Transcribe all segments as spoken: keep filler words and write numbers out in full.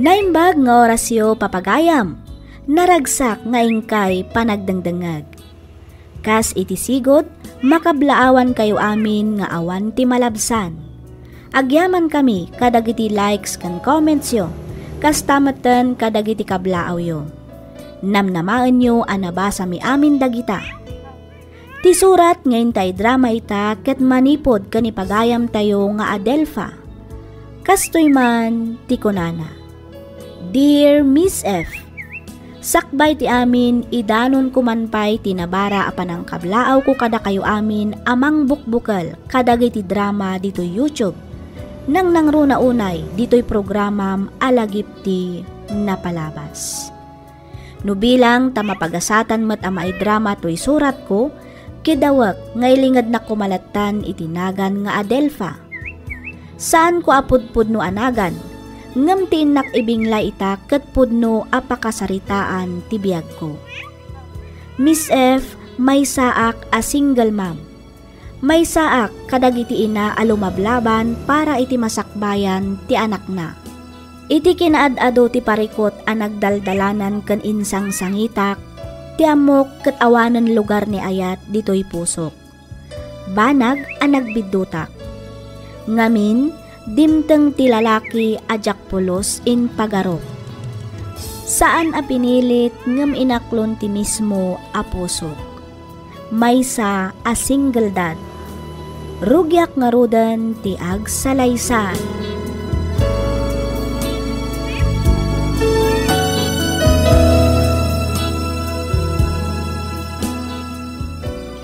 Naimbag nga orasyo, papagayam. Naragsak nga inkay panagdengdengngeg. Kas iti sigud, makablaawankayo amin nga awan ti malabsan. Agyamankami kadagiti likes ken commentsyo, kasta metten kadagiti kablaawyo. Namnamaenyo a nabasami amin dagita. Ti surat nga inta idrama ita ket manipud ken ni pagayamtayo nga Adelfa. Kastoy man ti kunana, "Dear Miss F, sakbay ti amin, idanonko man pay ti nabara a panangkablaawko kadakayo amin a mangbukbukel kadagiti drama ditoy YouTube. Nangnangruna unay ditoy programam a lagip ti napalabas." No bilang ta mapagasatan met a maidrama toy suratko, kidawek nga ilingednak koma latta iti nagan nga Adelfa. Saanko a pudpudno a nagan, ngem ti innak ibinglay ita ket pudno a pakasaritaan ti biagko. Miss F, maysaak a single mom. Maysaak kadagiti ina a lumablaban para iti masakbayan ti anakna. Iti kinaad-ado ti parikut a nagdaldalanan ken insangsangitak, ti ammok ket awanen lugar ni ayat ditoy pusok. Banag a nagbiddutak. Ngamin, dimteng ti lalaki a diak pulos impagarok. Saan a pinilit ngem inaklon ti mismo a pusok. Maysa a single dad. Rugiak ngaruden ti agsalaysay.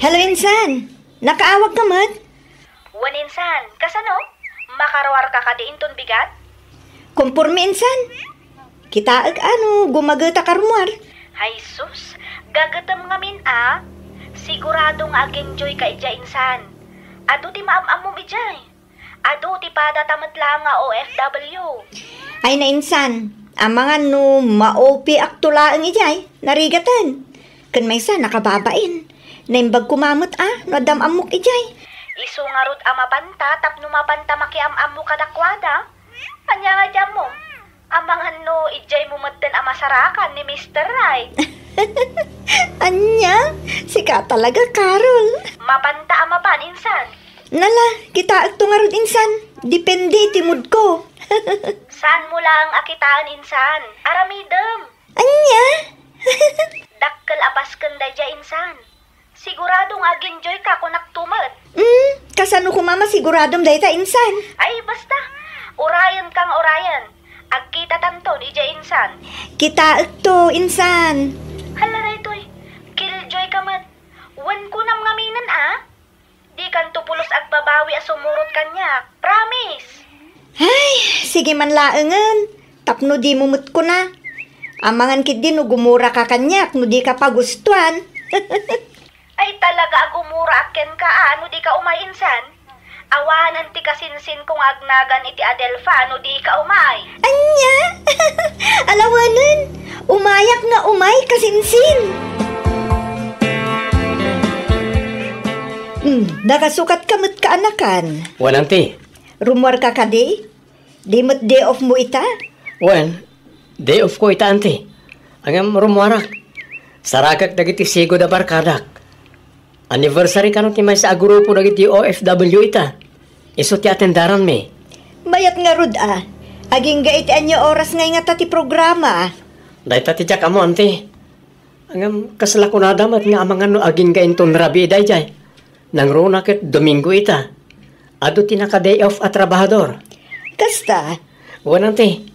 Hello, insan. Nakaawag ka met? Wen, insan, kasano? Makaruar ka kadi inton bigat? Komporme, insan. Kitaek a no gumageta ka rumuar. Ay sus, gagetem ngamin a. Sigurado nga ag-enjoy ka idiay, insan. Adu ti maam-ammom idiay. Adu ti padata met laeng nga O F W. Ay na, insan, amangan no ma-O P akto laeng idiay, narigaten. Ken maysa, nakababain. Naimbag koma met a no adda am-ammok idiay. Isu ngarud a mapanta tapno mapanta makiam-ammo kadakuada. Ania nga idiay ammom? Amangan no idiaymo metten a masarakan ni Mister Right. Ania? Sika talaga, Carol. Mapanta a mapan, insan. Nala, kitaekto ngarud, insan. Depende iti moodko. Saanmo laeng a kitaen, insan. Aramidem. Ania? Dakkel a pasken daydiay, insan. Sigurado nga ag-enjoy ka, kunak tumet. Hmm, kasano koma masiguradom dayta, insan? Ay, basta. Urayen ka nga urayen. Agkitatanton idiay, insan. Kitaekto, insan. Hala daytoy. Killjoy ka met. Wen kunam ngaminen a. Dikanto pulos agbabawi a sumurot kaniak. Promise! Ay, sige man laengen. Tapno dimo met kuna. Amangan ketdi no gumura ka kaniak no di ka pagustuan. Ay, talaga a gumuraak kenka a no di ka umay, insan. Awanen ti kasinsinko nga agnagan iti Adelfa no di ka umay. Ania? Alawanen, umayak nga umay, kasinsin. Hmm, nakasukat ka met, kaanakan. Wen, anti. Rumuar ka kadi? Di met day off mo ita? Wen, day off ko ita, anti. Ngem rumuarak. Sarakek dagiti sigud a barkadak. Anniversary kano ti maysa a grupo dagiti O F W ita. Isu ti atendaranmi. Mayat ngarud a. Agingga iti ania oras nga ingata ti programa? Dayta ti diak ammo, anti. Ngem kasla kunada met nga amangan no agingga inton rabii daydiay. Nangruna ket Domingo ita. Adu ti naka-day off a trabahador. Kasta? Wen, anti.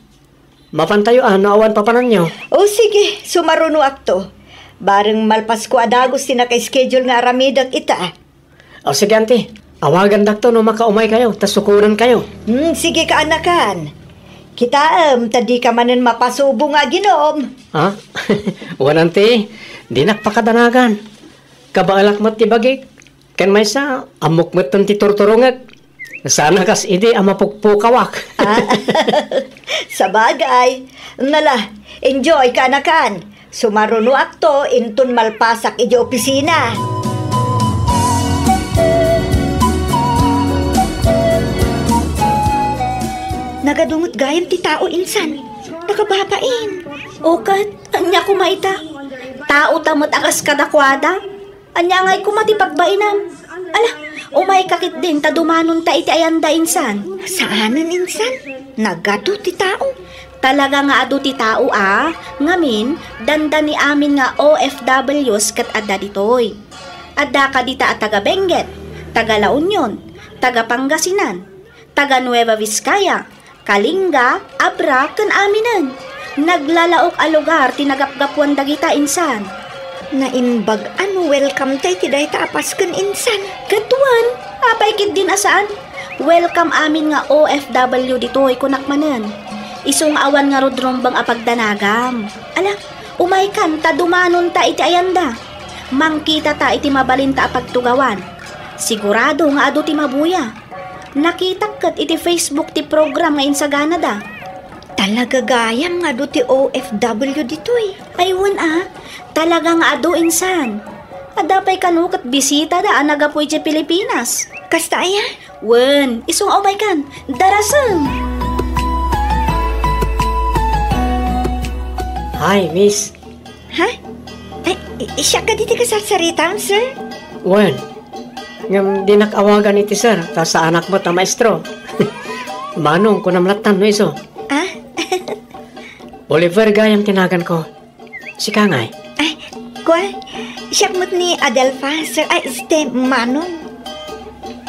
Mapantayo a no awan papananyo. O sige, sumarunoakto. Bareng malpasko a dagus ti naka-schedule nga aramidek ita. O sige, anti. Awagandakto no makaumaykayo, ta sukonankayo. Hmm, sige, kaanakan. Kitaem, ta dika manen mapasubo nga aginom. Ha? Wen, anti, dinak pakadanagan. Kabaelak met ti bagik. Ken maysa, ammok metten ti turturongek. Sana kas idi a mapukpukawak. Ah, sabagay. Nala, enjoy, kaanakan. Sumarunoakto inton malpasak iti opisina. Nagadungot gayam ti tao, insan. Nakababain. O ket, ania koma ita? Tao ta met a kas kadakuada? Ania ngay koma ti pagbainam? Ala, umayka ketdin ta dumanonta iti ayanda insan. Saanen insan? Nagadu ti tao. Talaga nga adu ti tao a, ngamin, dandani amin nga O F Ws ket adda ditoy. Adda kadita a taga Benguet, taga La Union, taga Pangasinan, taga Nueva Vizcaya, Kalinga, Abra, ken aminen. Naglalaok a lugar ti nagapgapuan dagita insan. Naimbag a no welcome ta iti dayta a Pasken insan. Ket wen, apay ketdin a saan? Welcome amin nga O F W ditoy, kunak manen. Isu nga awan ngarud rumbeng a pagdanagam. Ala, umaykan ta dumanonta iti ayanda. Mangkitata iti mabalinta a pagtugawan. Sigurado nga adu ti mabuya. Nakitak ket iti Facebook ti program nga insaganada. Talaga gayam nga adu ti O F W ditoy. Ay, wen a, talaga nga adu insan. Adda pay kano ket bisitada a naggapu idiay Pilipinas. Kasta aya? Wen, isu nga umaykan. Darasem! Hi, miss. Ha? Ay, i-, siak kadi ti kasarsaritam, sir? Wen, ngem dinak awagan iti sir, ta saanak met a maestro. Manong, kunam lattan no isu. Ah? Oliver gayam ti naganko. Sika ngay? Ay, kua, siak met ni Adelfa, sir. Ay, este, Manong.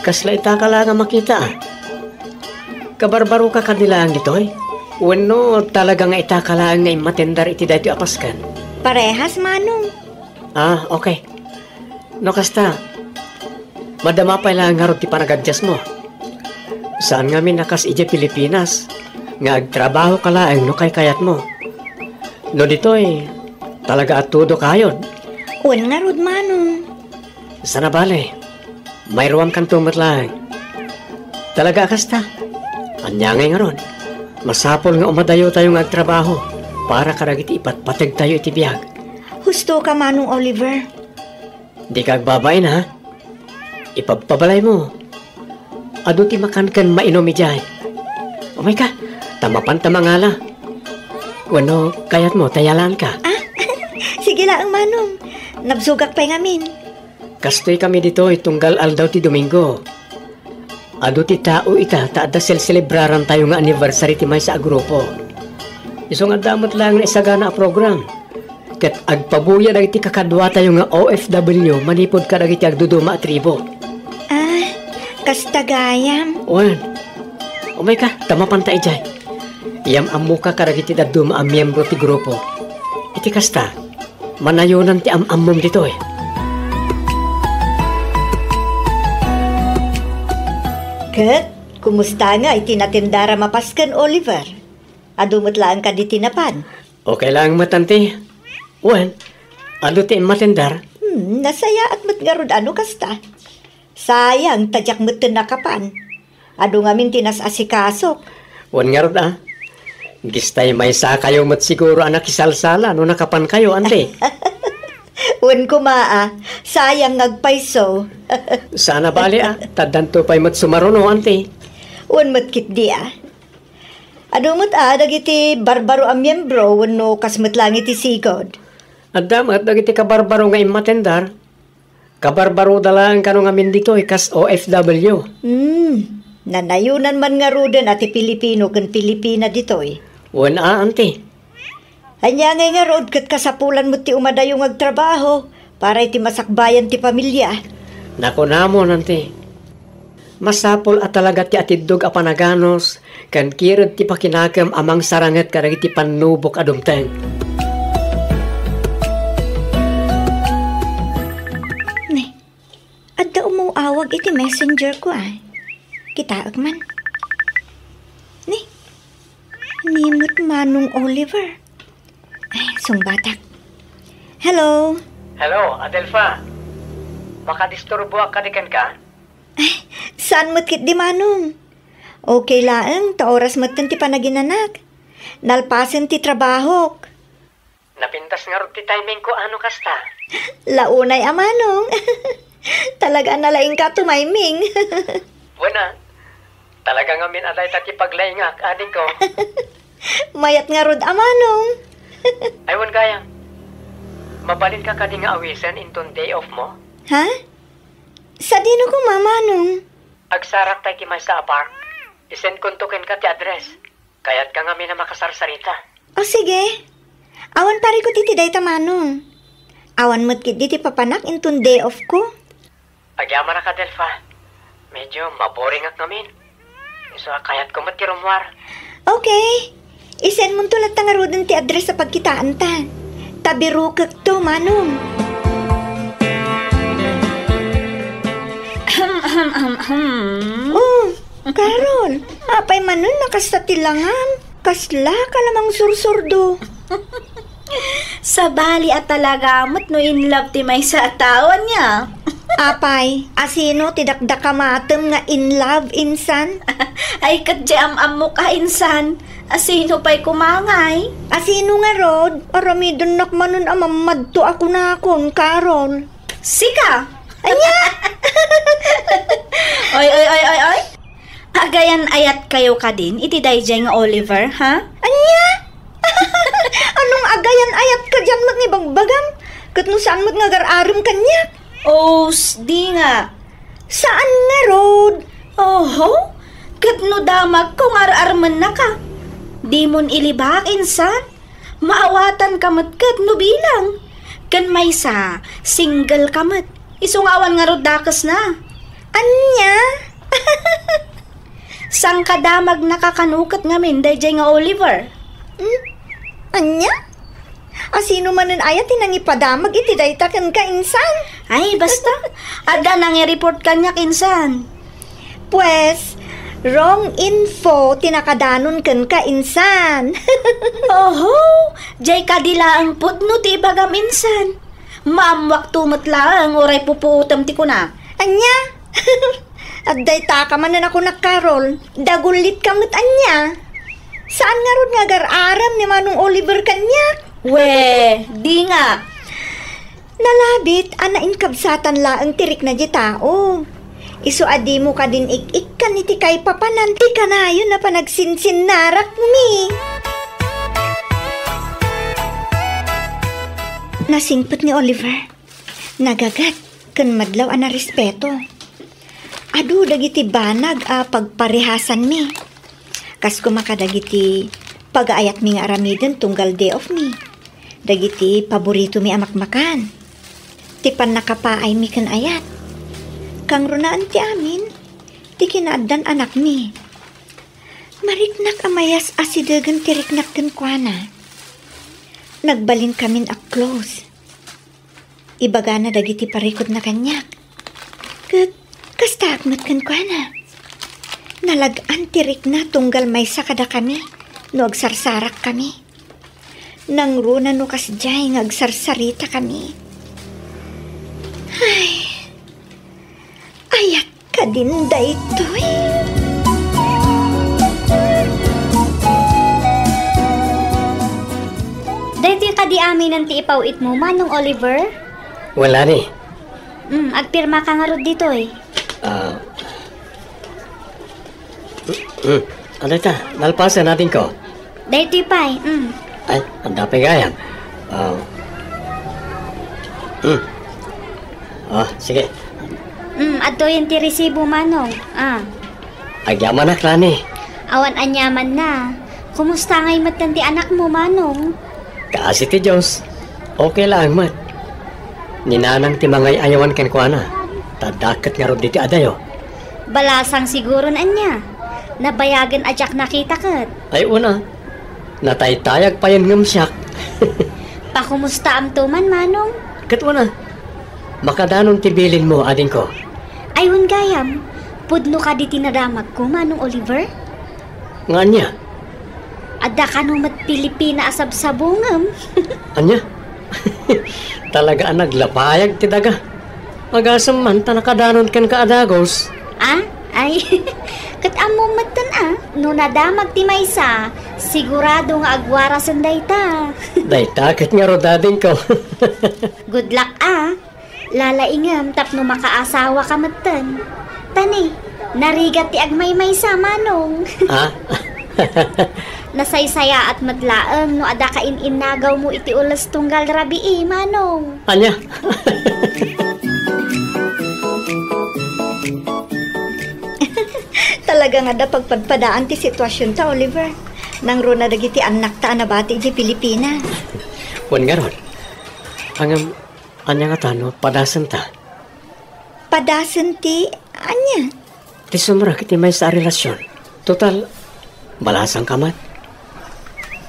Kasla itaka la nga makita, a. Kabarbaroka kadi laeng ditoy? Wenno talaga nga itaka laeng nga immatendar iti daytoy a Pasken? Parehas, Manong. Ah, okay. No kasta, madama pay laeng ngarud ti panagadjasmo. Saan ngamin a kas idiay Pilipinas, nga agtrabahoka laeng no kaykayatmo. No ditoy, talaga a todo kayod. Wen ngarud, Manong. Sana bale, mairuamkanto met laeng. Talaga a kasta? Ania ngay ngarud? Masapul nga umadayotayo nga agtrabaho para kadagiti ipatpategtayo iti biag. Hustoka, Manong Oliver. Dika agbabain, ha? Ipabpabalaymo. Adu ti makan ken mainum idiay. Umayka, ta mapanta mangala. Wenno, kayatmo ta yalaanka? Ah, sige laeng, Manong. Nabsogak pay ngamin. Kastoy kami ditoy tunggal aldaw ti Domingo. Adu ti tao ita ta adda selselebrarantayo nga anniversary ti maysa a grupo. Isu nga adda met laeng naisagana a program. Ket agpabuya dagiti kakaduatayo nga O F W manipud kadagiti agduduma a tribo. Ah, kasta gayam? Wen, umayka, ta mapanta idiay. Iyam-ammoka kadagiti dadduma a miyembro ti grupo. Iti kasta, manayonan ti am-ammom ditoy. Ket, kumusta nga iti natendaram a Pasken, Oliver? Adu met laeng kadi ti napan? Okay laeng met, anti. Wen, adu ti immatendar? Hmm, nasayaat met ngarud a no kasta. Sayang, ta diak metten nakapan. Adu ngamin ti nas-asikasok. Wen ngarud, a. Gistay maysakayo met siguro a nakisalsala no nakapankayo, anti. Wen koma, a. Sayang nga agpayso. Sana bale, a. Ta addanto pay met sumaruno, anti. Wen met ketdi, a. Adu met a dagiti barbaro a miembro wenno kas met laeng iti sigud? Adda met dagiti kabarbaro nga immatendar. Kabarbaroda laeng kano ngamin ditoy kas O F W. Hmm, nanayonan man ngaruden a ti Pilipino ken Pilipina ditoy. Wen a, anti. Ania ngay ngarud ket kasapulan met ti umadayo nga agtrabaho para iti masakbayan ti pamilya. Nakunamon, anti. Masapul a talaga ti atiddog a panaganus ken kired ti pakinakem a mangsaranget kadagiti pannubok a dumteng. Ni, adda umaw-awag iti messenger ko, a. Kitaek man. Ni, ni met Manong Oliver. Ay, sungbatak. Hello? Hello, Adelfa. Makadisturboak kadi kenka? Ay, saan met ketdi, Manong? Okay laeng, ta oras metten ti panaginanak. Nalpasen ti trabahok. Napintas ngarud ti timing ko, a no kasta? Launay a, Manong. Talaga a nalaingka a tumiming. Wen a, talaga ngamin a dayta ti paglaingak, adingko. Mayat ngarud a manong. Ay, wen gayam. Mabalinka kadi nga awisen inton day off mo? Ha? Sadino koma, manong? Agsarakta iti maysa a park. Isendkonto kenka ti address. Kayatka ngamin a makasarsarita. O, sige. Awan parikut iti dayta, manong. Awan met ketdi ti papanak inton day off ko. Agyamanak a, Delfa. Medyo maboringak ngamin. Isu a kayatko met ti rummuar. Okay. Isendmonto latta ngaruden ti address a pagkitaanta. Ta birukekto, manong. Ahem, ahem, ahem, ahem. Oh, Carol, apay manen a kasta ti langam? Kasla ka la mangsursurdo? Sabali a talaga met no in love ti maysa a tao, ania? Apay, asino ti dakdakamatem nga in love, insan? Ay, ket di am-ammok a, insan. Asino pay koma ngay? Asino ngarud? Aramidennak manen a mammadto a kunakon, Carol. Sika! Ania? Oy, oy, oy, oy, oy! Agayan-ayatkayo kadin iti daydiay nga Oliver, ha? Ania? Anong agayan-ayat kadian met nga ibagbagam? Ket no saan met nga agar-arem kaniak? Os, di nga. Saan ngarud? Oho, ket no damagko nga ar-armennaka, dimon ilibak, insan? Maawatanka met ket no bilang. Ken maysa, single ka met. Isu nga awan ngarud dakesna. Ania? Sangkadamagnaka kano ket ngamin daydiay nga Oliver? Hmm? Ania? Asino manen aya ti nangipadamag iti dayta kenka, insan? Ay, basta. Adda nangi-report kaniak, insan. Pues, wrong info ti nakadanon kenka, insan. Oho, diay kadi laeng pudno ti ibagam, insan. Maammuakto met laeng uray pupuotem ti kunak. Ania? Adda itaka manen a kunak, Carol. Dagullitka met ania? Saan ngarud nga agar-arem ni Manong Oliver kaniak? We, di nga. Nalabit a nainkabsatan laeng ti rikna di tao. Isu a dimo kadin ik-ikkan iti kaipapanan ti kanayon a panagsinsinnarakmi. Nasingpet ni Oliver. Nagagat ken madlaw a narespeto. Adu dagiti banag a pagparehasanmi. Kas koma kadagiti pagaayatmi nga aramiden tunggal day off mi. Dagiti paboritomi a makmakan. Ti pannakapaaymi ken ayat. Kangrunaan ti amin, ti kinaaddan anakmi. Mariknak a mayas-asidegen ti riknak kenkuana. Nagbalinkamin a close. Ibagana dagiti parikutna kaniak. Ket kastaak met kenkuana. Nalag-an ti rikna tunggal maysa kadakami no agsarsarakkami. Nangruna no kasdiay nga agsarsaritakami. Ay, ayat kadin daytoy? Daytoy kadi aminen ti ipaw-itmo, Manong Oliver? Wala ni. Mm, agpirma ka ngarud ditoy. Ah. Mm, mm. Ano ita? Nalpasan natin ko. Daytoy pay, mm. Ay, adda pay gayam. Ah. Hmm. Ah, sige. Hmm, adtoyen ti resibo, Manong. Ah. Agyamanak, Rani. Awan aniamanna. Kumusta ngay metten ti anakmo, Manong? Kaasi ti Dios. Okay laeng met. Ni Nanang ti mangay-ayawan kenkuana. Ta dakket ngarud ditoy adayo. Balasang siguron ania. Nabayagen a diak nakita ket. Ay, una. Nataytayag payen ngem siak. Pakumustaamto man, Manong? Ket una, makadanon ti bilinmo, adingko. Ay, wen gayam, pudno kadi ti nadamagko, Manong Oliver? Nga ania? Adda kano met Pilipina a sabsabongem. Ania? Talaga a naglapayag ti daga. Agasem man ta nakadanon kenka a dagus. Ah? Ay, ket ammom metten a, no nadamag ti maysa, sigurado nga agwarasen dayta. Dayta ket ngarud, adingko. Good luck a. Lalaingem tapno makaasawaka metten. Tani, narigat ti agmaymaysa, Manong. Ah? Nasaysayaat met laeng no adda ka in-innagawmo iti ules tunggal rabii, Manong. Ania? Talaga nga adda pagpadpadaan ti situasionta, Oliver. Nangruna dagiti annakta a nabati idiay Pilipinas. Wen ngarud, ngem, ania ngata no padasenta? Padasen ti ania? Ti sumrek iti maysa a relasion. Total, balasangka met.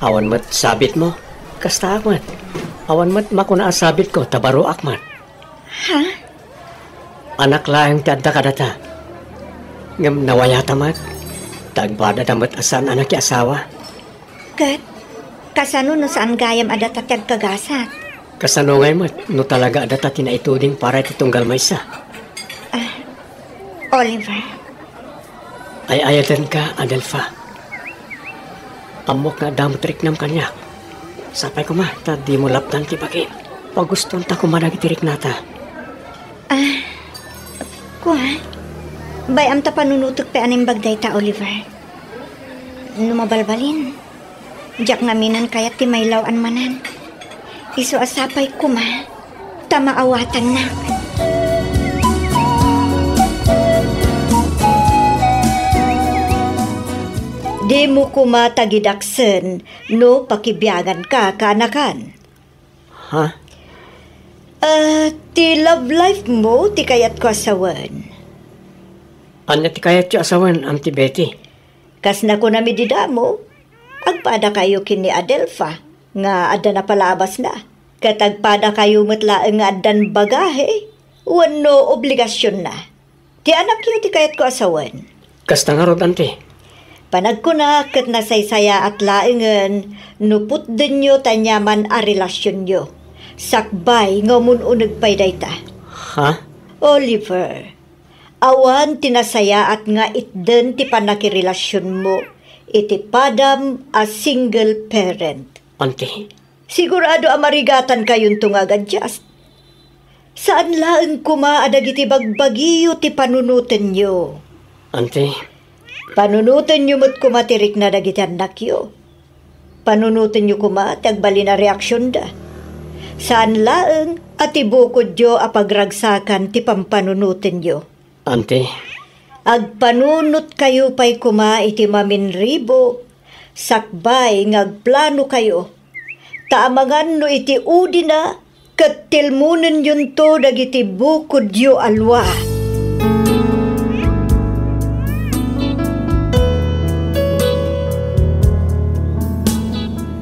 Awan met sabitmo. Kastaak met. Awan met makuna a sabitko ta baroak met. Ha? Anak laeng ti adda kadata. Ngem nawayata met. Ta agpadada met a saan a nakiasawa. Ket, kasano no saan gayam a data ti agkagasat? Kasano ngay met no talaga a data ti naituding para iti tunggal maysa? Ah, Oliver. Ay-ayatenka, Adelfa. Ammok nga adda met riknam kaniak. Sapay koma ta dimo lapdan ti bagim. Pagustoenta koma dagiti riknata. Ah, kua, bay-am ta panunotek pay a naimbag dayta, Oliver. No mabalbalin, diak ngaminen kayat ti mailaw-an manen. Isu a sapay koma ta maawatannak. Dimo koma tagidaksen no pakibiaganka, kaanakan. Ha? Ah, ti love life mo ti kayatko a sawen. Ania ti kayatyo a sawen, Auntie Betty? Kas nakunami dida mo, agpadakayo ken ni Adelfa nga adda napalabasna. Ket agpadakayo met laeng nga addan bagahe wenno obligasionna. Ti anakyo ti kayatko a sawen. Kasta ngarud, Auntie. Panagkunak ket nasaysayaat laengen no putdenyo ti aniaman a relasionyo. Sakbay nga umun-uneg pay dayta. Ha? Oliver, awan ti nasayaat nga itden ti pannakirelasionmo iti padam a single parent. Auntie. Sigurado a marigatantayonto nga agadjust. Saan laeng koma a dagiti bagbagiyo ti panunotenyo. Auntie. Panunotenyo met koma ti rikna dagiti annakyo. Panunotenyo koma ti agbalin a reaksionda. Saan laeng a ti bukodyo a pagragsakan ti pampanunotenyo. Auntie. Agpanunotkayo pay koma iti maminribo, sakbay nga agplanokayo. Ta amangan no iti udina ket tilmonenyo dagiti bukodyo a lua.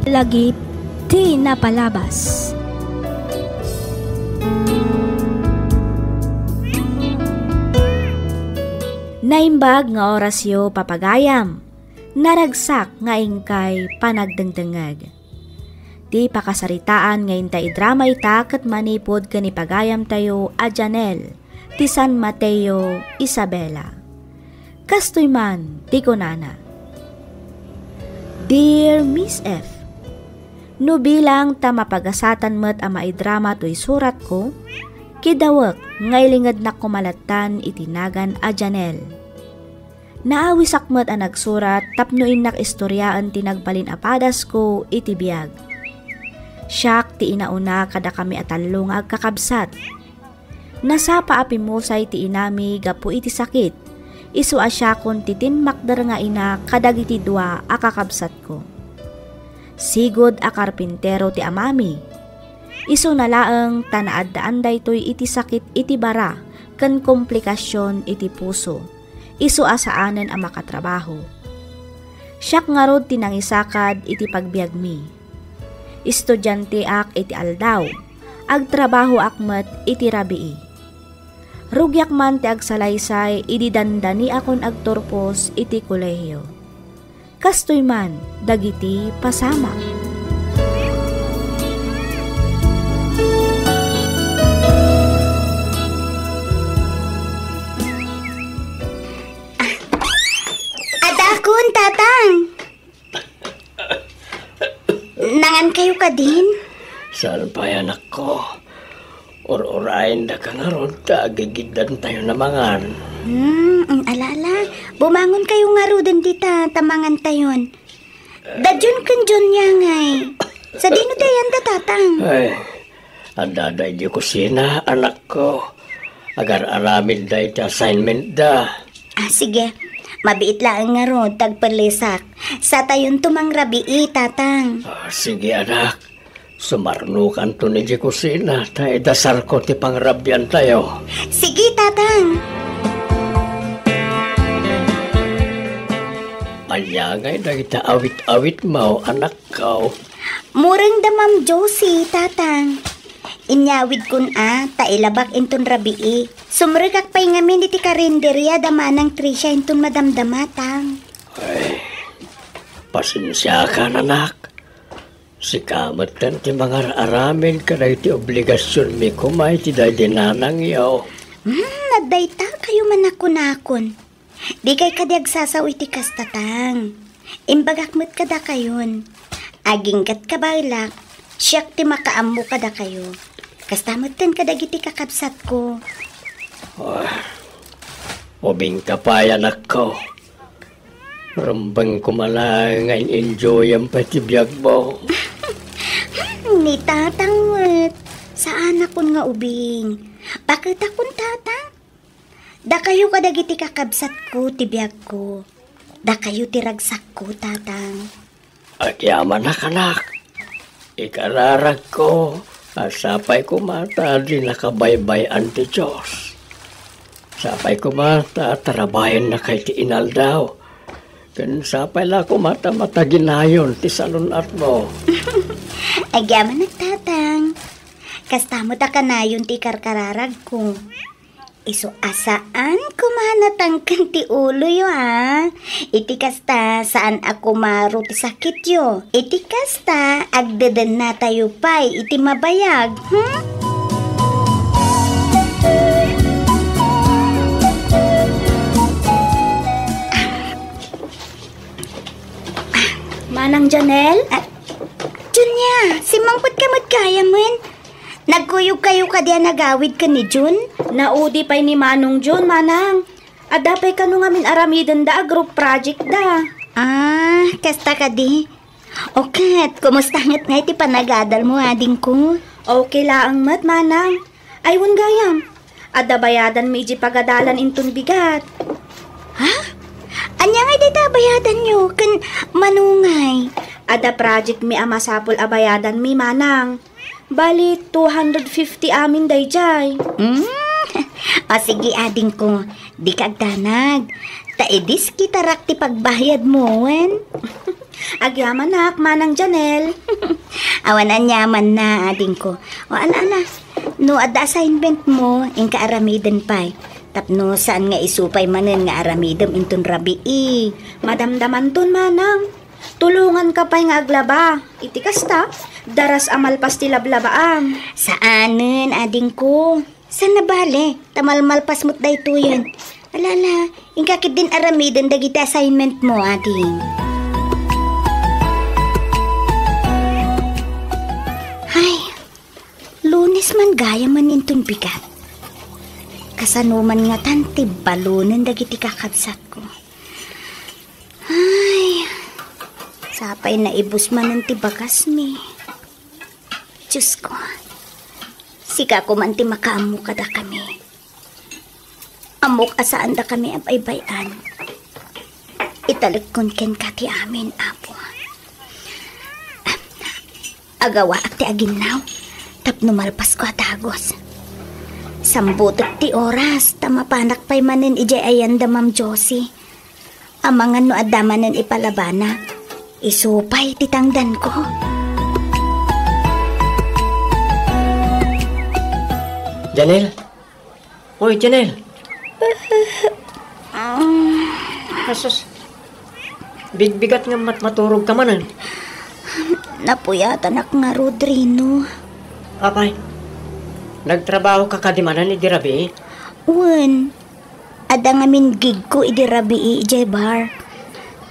Lagip ti napalabas. Naimbag nga orasyo, papagayam. Naragsak nga inkay panagdengdengngeg. Ti pakasaritaan nga inta idrama ita ket manipud ken ni pagayamtayo a Janelle ti San Mateo, Isabela. Kastoy man ti kunana, Dear Miss F, no bilang ta mapagasatan met a maidrama toy suratko, kidawek nga ilingednak koma lattan iti nagan a Janelle. Naawisak met a nagsurat tapno innak istoriaen ti nagbalin a padasko iti biag. Siak ti inauna kadakami a tallo nga agkakabsat. Nasapa a pimmusay ti inami gapu iti sakit, isu a siakon ti timmakder nga ina kadagiti dua a kakabsatko. Sigud a karpintero ti amami. Isuna laeng ta naaddaan daytoy iti sakit iti bara ken komplikasion iti puso, isu a saanen a makatrabaho. Siak ngarud ti nangisakad iti pagbiagmi. Estudianteak iti aldaw, agtrabahoak met iti rabii. Rugiak man ti agsalaysay idi dandaniakon agturpos iti kolehio. Kastoy man dagiti pasamak. Adakon, Tatang! Nangankayo kadin? Saan pay, anakko. Ur-urayen daka ngarud ta agigiddantayon a mangan. Hmm, mm, ala, ala. Bumangon kayo ngaruden dita, ta mangantayon. Da Jun ken Junia ngay. Sadino ti ayanda, Tatang? Ay, adda da idiay kusina, anakko. Agar-aramidda iti assignmentda. Ah, sige. Mabiit laeng ngarud, tagpellesak. Satayonto mangrabii, Tatang. Ah, sige, anak. Sumarnokanton idiay kusina, ta idasarko ti pangrabiantayo. Sige, Tatang. Ania ngay dagiti awit-awitmo, anakko? Mureng da Ma'am Josie, Tatang. Inyawidkon a, ta ilabak inton rabii. Sumrekak pay ngamin iti karinderia da Manang Tricia inton madamdama, Tang. Ay, pasensiakan, anak. Sika metten ti mangar-aramid kadagiti obligasionmi koma iti daydi nanangyo. Hmm, adda ita kayo manakunakon. Dikay kadi agsasao iti kasta, Tang. Imbagak met kadakayon. Aginggat kabaelak, siak ti makaammo kadakayo. Kasta metten kadagiti kakabsatko. Ah, ubingka pay, anakko. Rumbeng koma laeng nga in-enjoyam pay ti biagmo. Ni Tatang met, saanakon nga ubing. Paketakon, Tatang. Dakayo kadagiti kakabsatko ti biagko. Dakayo ti ragsakko, Tatang. Agyamanak, anak. Ikararagko a sapay koma ta dinaka baybay-an ti Dios. Sapay koma ta tarabahennaka iti inaldaw. Ken sapay la koma ta mataginayon ti salun-atmo. Agyamanak, Tatang. Kasta met a kanayon ti ikarkararagko. Isu a saan koma natangken ti uloyo, a. Iti kasta, saan a kumaro ti sakityo. Iti kasta, agdedennatayo pay iti mabayag, hmm? Manang Janel? Ah, Junia, simmangpetka met gayamen. Nagkuyog kayo kadi a nagawid ken ni Jun? Naudi pay ni Manong Jun, Manang. Adda pay kano ngamin aramidenda a group project da. Ah, kasta kadi. O ket, kumusta nget ngay ti panagadalmo, adingko? Okay laeng met, Manang. Ay, wen gayam. Adda bayadanmi idiay pagadalan inton bigat. Ha? Ania ngay dayta a bayadanyo ken mano ngay? Adda projectmi a masapul a bayadanmi, Manang. Bali, two hundred fifty amin daydiay. Hmm? O sige, adingko, dika agdanag. Ta idiskitarak ti pagbayadmo, wen? Agyamanak, Manang Janel. Awan aniamanna, adingko. O, ala, ala. No adda assignmentmo, inka aramiden pay. Tapno saan nga isu pay manen nga aramidem inton rabii. Madamdamanton, Manang. Tulonganka pay nga aglaba. Iti kasta, daras a malpas ti lablabaam. Saanen, adingko. Saan a bale, ta malmalpas met daytoyen. Ala, ala, inka ketdin aramiden dagiti assignmentmo, ading. Hay, Lunes man gayamen inton bigat. Kasano man ngatan ti balonen dagiti kakabsatko? Ay, sapay naibus manen ti bagasmi. Diosko, sika koma ti makaammo kadakami. Ammok a saandakami a baybay-an. Italekkon kenka ti amin, Apo. Agawaak ti aginnaw tapno malpasko a dagus. Sambutek ti oras ta mapanak pay manen idiay ayan da Ma'am Josie. Amangan no adda manen ipalabana, isu pay ti tangdanko. Janel? Oy, Janel! Asus, bigbigat nga mat-, maturog ka manen. Napuyatanak ngarud, Rino. Apay, nagtrabaho ka kadi manen idi rabii? Wen, adda ngamin gigko idi rabii idiay bar.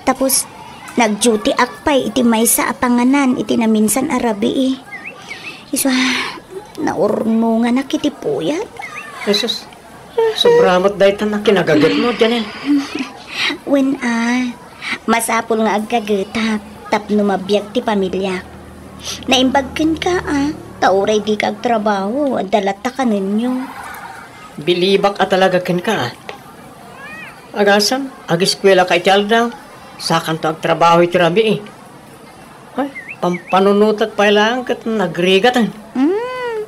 Tapos, nag-duty ak pay iti maysa a panganan iti naminsan a rabii. Isu a, naurnonganak iti puyat. Jesus, Sobra met daytan a kinagagetmo, Janel. Wen a, masapul nga agkagetak tapno mabiag ti pamiliak. Naimbag kenka a, ta uray dika agtrabaho, adda latta kanenyo. Bilibak a talaga kenka a. Agasem, ageskuelaka iti aldaw, sakanto agtrabaho iti rabii. Ay, pampanunotek pay laeng ket nagrigaten. Mm.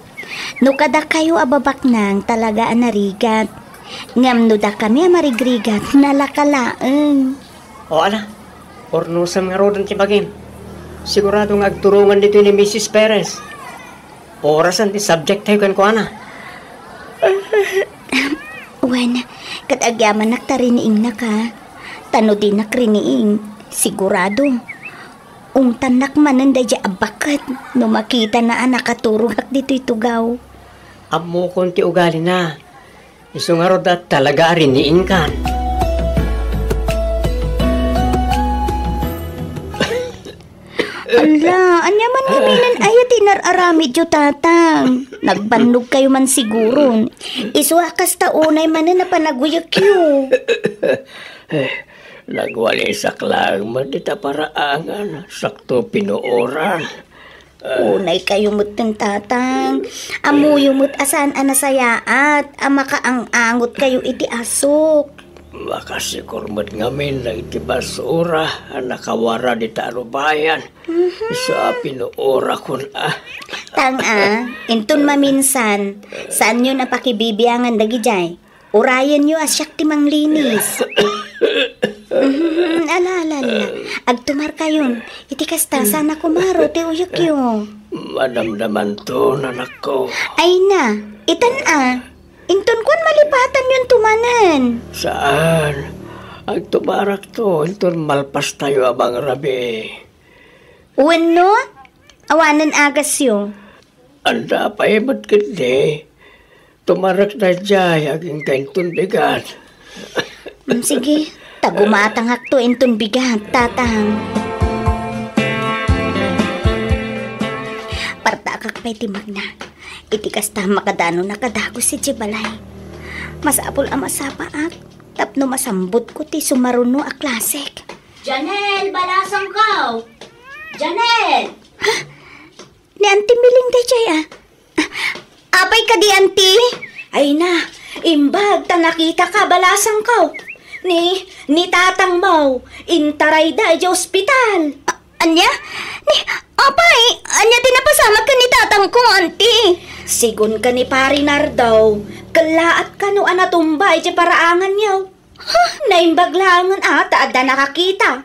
No kadakayo a babaknang talaga a narigat. Ngem no dakami a marigrigat, nalaka laeng. O ala, urnosem ngaruden ti bagim. Sigurado nga agturongan ditoy ni Missus Perez. Orasen ti subject tayo kenkuana. Wen, ket agyamanak ta riniingnaka. Ta no dinak riniing, sigurado, ungtannak manen daydiay a baket no makitana a nakaturogak ditoy tugaw. Ammokon ti ugalina. Isu ngarud a talaga a riniingkan. Ala, ania man ngamin aya ti inar-aramidyo, Tatang? Nagbannogkayo man siguron. Isu a kasta unay manen a panaguyekyo. Eh, nagwalisak laeng met dita paraangan, sakto pinuoran. Unay kayo metten, Tatang. Ammoyo met a saan a nasayaat a makaang-angot kayo iti asuk. Makasikur met ngamin dagiti basura a nakawara dita a rubayan. Mhm. Isu a pinuorakon a. Tang a, inton maminsan, saanyo a pakibibiangan dagidiay. Urayenyo a siak ti manglinis. Mhm, ala, ala, ala. Agtumarkayon. Iti kasta, saan a kumaro ti uyekyo. Madamdamanton, anakko. Ay na, itan a. Inton kuan malipatanyon to manen. Saan? Agtumarakto, inton malpastayo a mangrabii. Wenno, awanen agasyo. Anda pay met ketdi? Tumarak daydiay, agingga inton bigat. Mm, sige, ta gumatangakto inton bigat, Tatang. Partaakak pay ti magna. Iti kasta, makadanonaka dagus idiay balay. Masapul a masapaak tapno masambutko ti sumaruno a klasek. Janel, balasangko! Janel! Ha? Ni Auntie Miling daydiay a. Apay kadi, Auntie? Ay na, imbag ta nakitaka, balasangko. Ni, ni tatangmo, intarayda idiay ospital. A-, ania? Ni, apay, ania ti napasamak ken ni tatangko, Auntie? Sigun ken ni Pari Nardo, kellaat kano a natumba idiay paraanganyo. Huh, naimbag laengen a ta adda nakakita.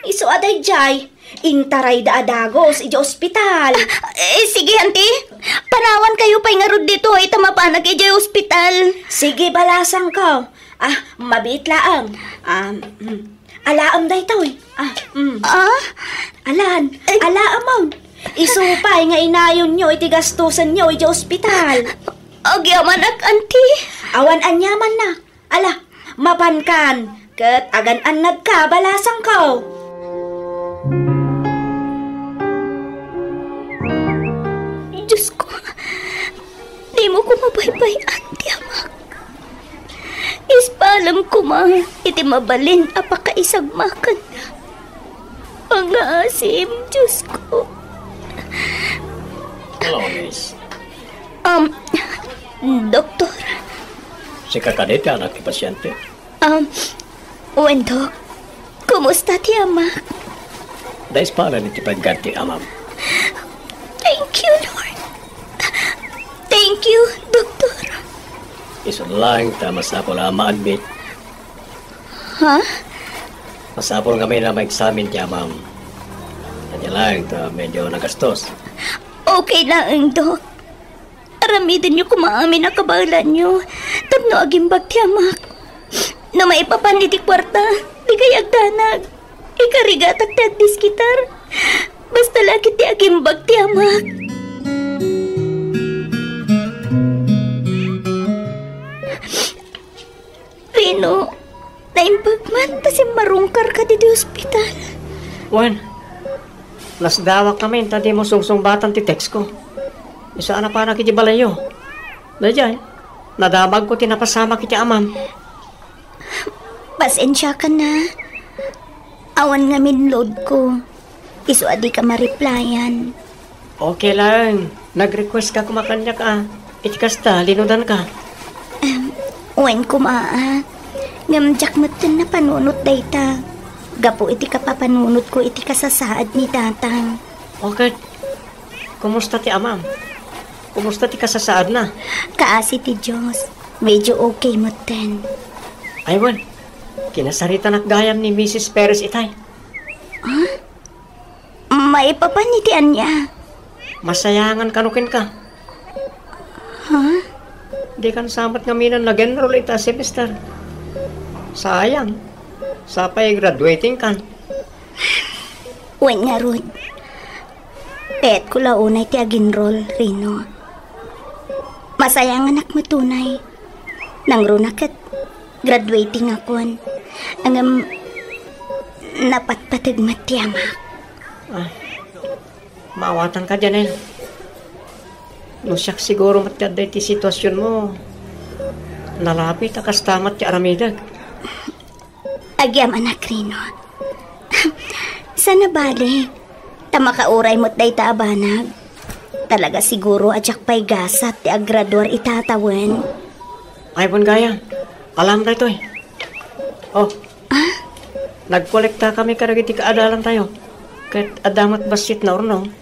Isu a daydiay, intarayda a dagus idiay ospital. Ah, eh, sige, Auntie. Panawankayo pay ngarud ditoy ta mapanak idiay ospital. Sige, balasangko. Ah, mabiit laeng. Um, mm. Alaem daytoy. Ah, mm. Ah? Alan, eh, alaemon. Isu pay nga inayonyo iti gastusenyo idiay ospital. Agyamanak, Auntie. Awan aniamanna. Ala, mapankan, ket agan-annadka, balasangko. Diosko, dimo koma baybay-an ti amak. Ispalem koma iti mabalin a pakaisagmakanna. Pangngaasim, Diosko. Hello, miss. Um, doktor. Sika kadi ti anak ti pasiente? Um, wen, Dok. Kumusta ti amak? Naispalem iti pagganti, amam. Thank you, Lord. Thank you, doktor. Isu laeng ta masapul a ma-admit. Ha? Masapul ngamin a maeksamin ti amam. Ania laeng ta medyo nagastos. Okay laeng, Dok. Aramidenyo koma amin a kabaelanyo tapno agimbag ti amak. No maipapan iti kuarta, dikay agdanag. Ikarigatak ti agdiskitar. Basta la ket ti agimbag ti amak. Rino, naimbag man ta simmarungkarka ditoy ospital. Wen, nasdawak ngamin ta dimo sungsungbatan ti text ko. Isu a napanak iti balayyo. Daydiay, Nadamagko ti napasamak iti amam. Pasensiakan a. Awan ngamin loadko. Isu a dika ma-replyan. Okay laeng. Nag-request ka koma kaniak a. Iti kasta, linodanka. Em, wen koma a. Ngem diak metten napanunot dayta. Gapu iti kapapanunotko iti kasasaad ni Tatang. O ket, kumusta ti amam? Kumusta ti kasasaadna? Kaasi ti Dios. Medyo okay metten. Ay wen, kinasaritanak gayam ni Misis Perez itay. Ha? Maipapan iti ania? Masayangan kano kenka. Ha? Dikan sa met ngamin a nag-enroll ita semester. Sayang. Sapay graduating kan. Wen ngarud, payatko la unay ti ag-enroll, Rino. Masayanganak met unay. Nangruna ket graduating akon. Ngem napatpateg met ti amak. Ah, maawatanka, Janel. No siak siguro met ti adda iti situasionmo, nalapit a kasta met ti aramidek. Agyamanak, Rino. Saan a bale, ta makauray met dayta a banag. Talaga siguro a diak pay gasat ti aggraduar ita tawen. Ay, wen gayam. Alam daytoy. Oh. Ah? Nagkolektakami kadagiti kaadalantayo. Ket adda met bassit naurnong.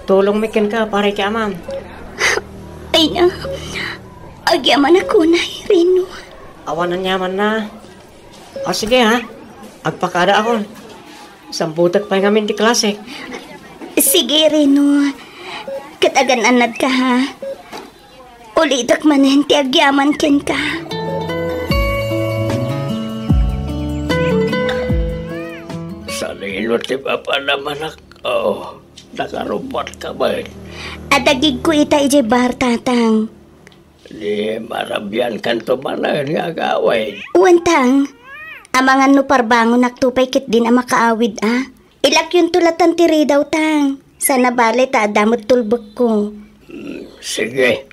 Tulongmi kenka para iti amam. Ay na. Agyamanak unay, Rino. Awan aniamanna. O, sige, ha? Agpakadaakon. Sambutek pay ngamin ti klasek. Sige, Rino. Ket agan-annadka, ha? Ulitek manen ti agyaman kenka. Salino ti papanam, anak? Oh, nakarubbatka met. Adagigko ita idiay bar, Tatang. Di marabiankanto manen nga agawid. Wen, Tang. Amangan no parbangonakto pay ketdin a makaawid a. Ilakyonto latan ti ridaw, Tang. Saan a bale ta adda met tulbekko. Hmm, sige.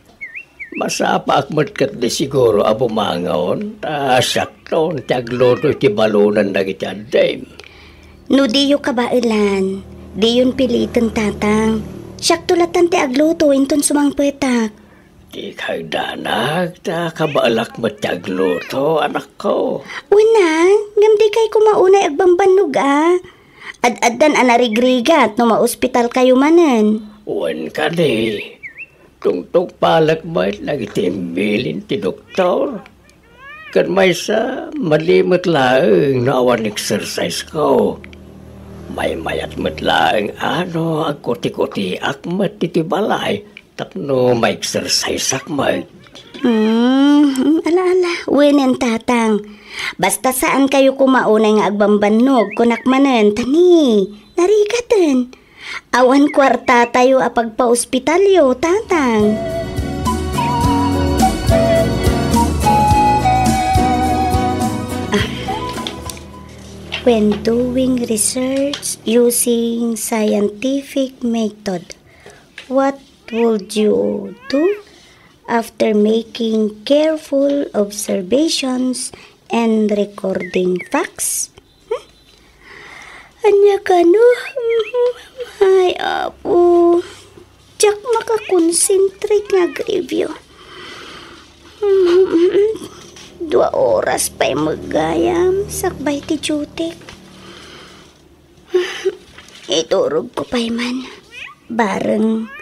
Masapaak met ketdi siguro a bumangon, ta siakton ti agluto iti balonan dagiti addim. No diyo kabaelan, diyon piliten, Tatang. Siakto latan ti agluto inton sumangpetak. Di kay danag ta kabaelak met ti agluto, anakko. Wen a, ngem di kay koma unay agbambannog a. Ad-addan a narigrigat no maospitalkayo manen. Wen kadi, tungtungpalek met dagiti imbilin ti doktor. Ken maysa, madi met laeng no awan exercise ko. Maymayat met laeng a no agkutikutiak met iti balay tapno ma-exerciseak met. Hmm, ala, ala. Wenen, Tatang. Basta saankayo koma unay nga agbambannog, kunak manen, ta ni, narigaten. Awan kuartatayo a pagpaospitalyo, Tatang. Ah. When doing research using scientific method, what would you do after making careful observations and recording facts? Hmm? Ania kano? Ay, Apo. Diak makakonsentrate nga agreview. Dua oras pay met gayam sakbay ti duty. Iturog ko pay man. Bareng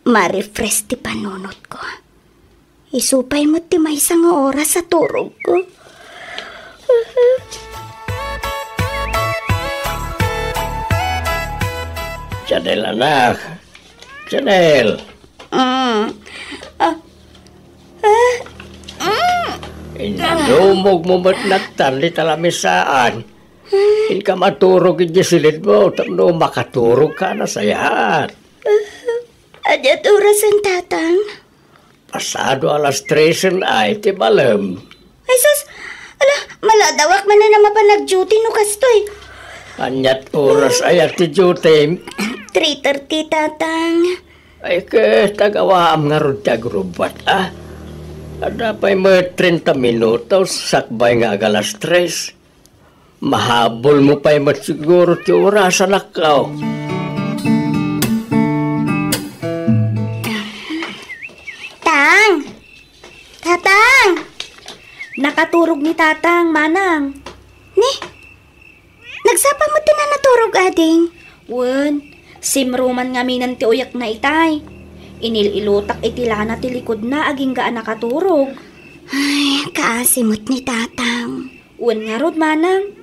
ma-refresh ti panunotko. Isu pay met ti maysa nga oras a turogko. Janel, anak. Janel. Mm. Ah. Ah. Mm. Inadumog mo met nattan di talamisaan. Inka maturog iti silidmo, tapno makaturog ka na sayaat. Adi at orasen, Tatang? Pasado alas tresen ay ti balem. Ay, sus! Ala, maladawak manen a mapan nag-duty no kastoy. Aniat oras aya ti duty? Three thirty, Tatang. Ay, ket agawaam ngarud ti agrubbat, a? Adda pay met treinta minutos sakbay nga agalas tres. Mahabolmo pay met siguro ti orasan, anak, aw. Tang! Tatang! Nakaturog ni Tatang, Manang. Ni? Nagsapa met ti nanaturog, ading? Wen, simruman ngamin ti uyakna itay. Inil-ilutak iti lana ti likudna agingga a nakaturog. Ay, kaasi met ni Tatang. Wen ngarud, Manang.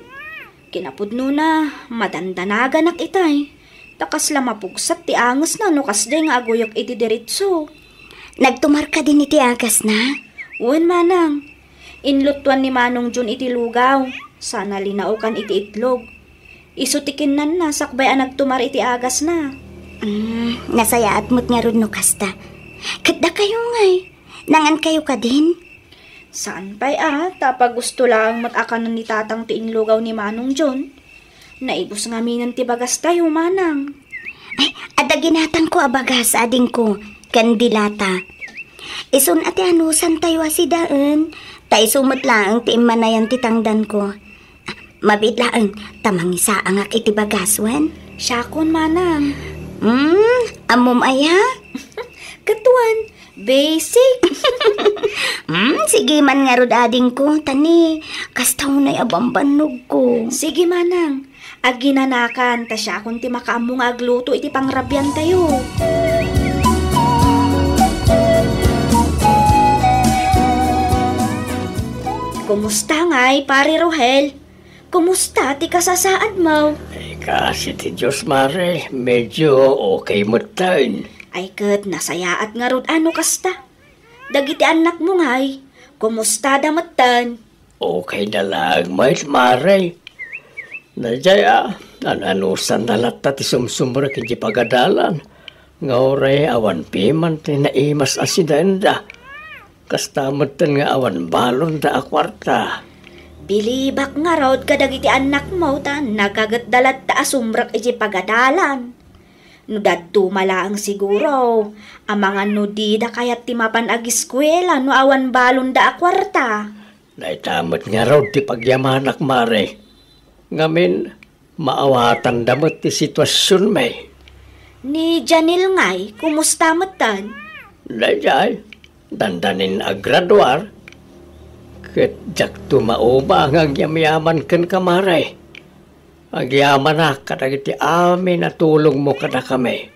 Kinapudnona, madandanaganak itay. Ta kasla mapugsat ti angesna no kasdiay nga aguyok iti diretso. Nagtumar kadin iti agasna? Wen, Manang. Inluttuan ni Manong John iti lugaw. Sana linaokan iti itlog. Isu ti kinnanna sakbay a nagtumar iti agasna. Mm, nasayaat met ngarud no kasta. Ket dakayo ngay, nangankayo kadin? Saan pay a, ta pagusto laeng met a kanen ni Tatang ti inlugaw ni Manong John. Naibus ngaminen ti bagastayo, Manang. Ay, adda ginatangko a bagas, adingko, ken dilata. Isun a ti anusantayo a sidaen, ta isu met laeng ti immanayan ti tangdanko. Ah, mabiit laeng, ta mangisaangak iti bagas, wen? Siakon, Manang. Hmm, ammom aya? Ket wen, basic. Hmm, sige man ngarud, adingko, ta ni, kasta unay a bambannogko. Sige, Manang. Aginanakan, ta siakon ti makaammo nga agluto iti pangrabiantayo. Kumusta ngay, Pare Rohel? Kumusta ti kasasaadmo? Ay, kaasi ti Dios, Mare. Medyo okay metten. Ay, ket nasayaat ngarud a no kasta. Dagiti annakmo ngay, kumustada metten? Okay da laeng met, Mare. Daydiay a, nananusanna latta ti sumsumrek iti pagadalan, nga uray awan piman ti naimas a sidaenda. Kasta metten nga awan balonda a kuarta. Bilibak ngarud kadagiti annakmo ta nagagetda latta a sumrek iti pagadalan. No dadduma laeng siguro, amangan no dida kayat ti mapan agiskuela no awan balonda a kuarta. Dayta met ngarud ti pagyamanak, Mare. Ngamin, maawatanda met ti situasionmi. Ni Janel ngay, kumusta metten? Daydiay, dandanin agraduar. Ket diakto mauma nga agyamyaman kenka, Mare. Agyamanak kadagiti amin a tulongmo kadakami.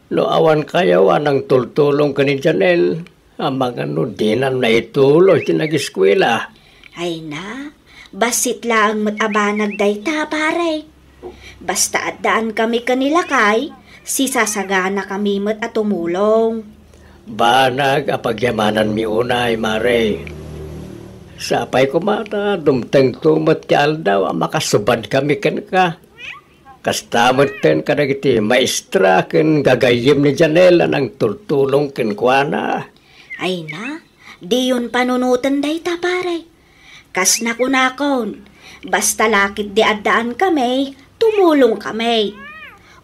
No awan kayo a nangtultulong ken ni Janel, amangan no dinan naituloy ti nagiskuela. Ay na, bassit laeng met a banag dayta, pare. Basta addaan kami ken ni lakay, sisasagana kami met a tumulong. Banag a pagyamananmi unay, Mare. Sapay koma ta dumtengto met ti aldaw a makasubad kami kenka. Kasta metten kadagiti maestra ken gagayyem ni Janel a nangtultulong kenkuana. Ay na, diyon panunoten dayta, pare. Kas nakunakon, basta la ketdi addaan kami, tumulong kami.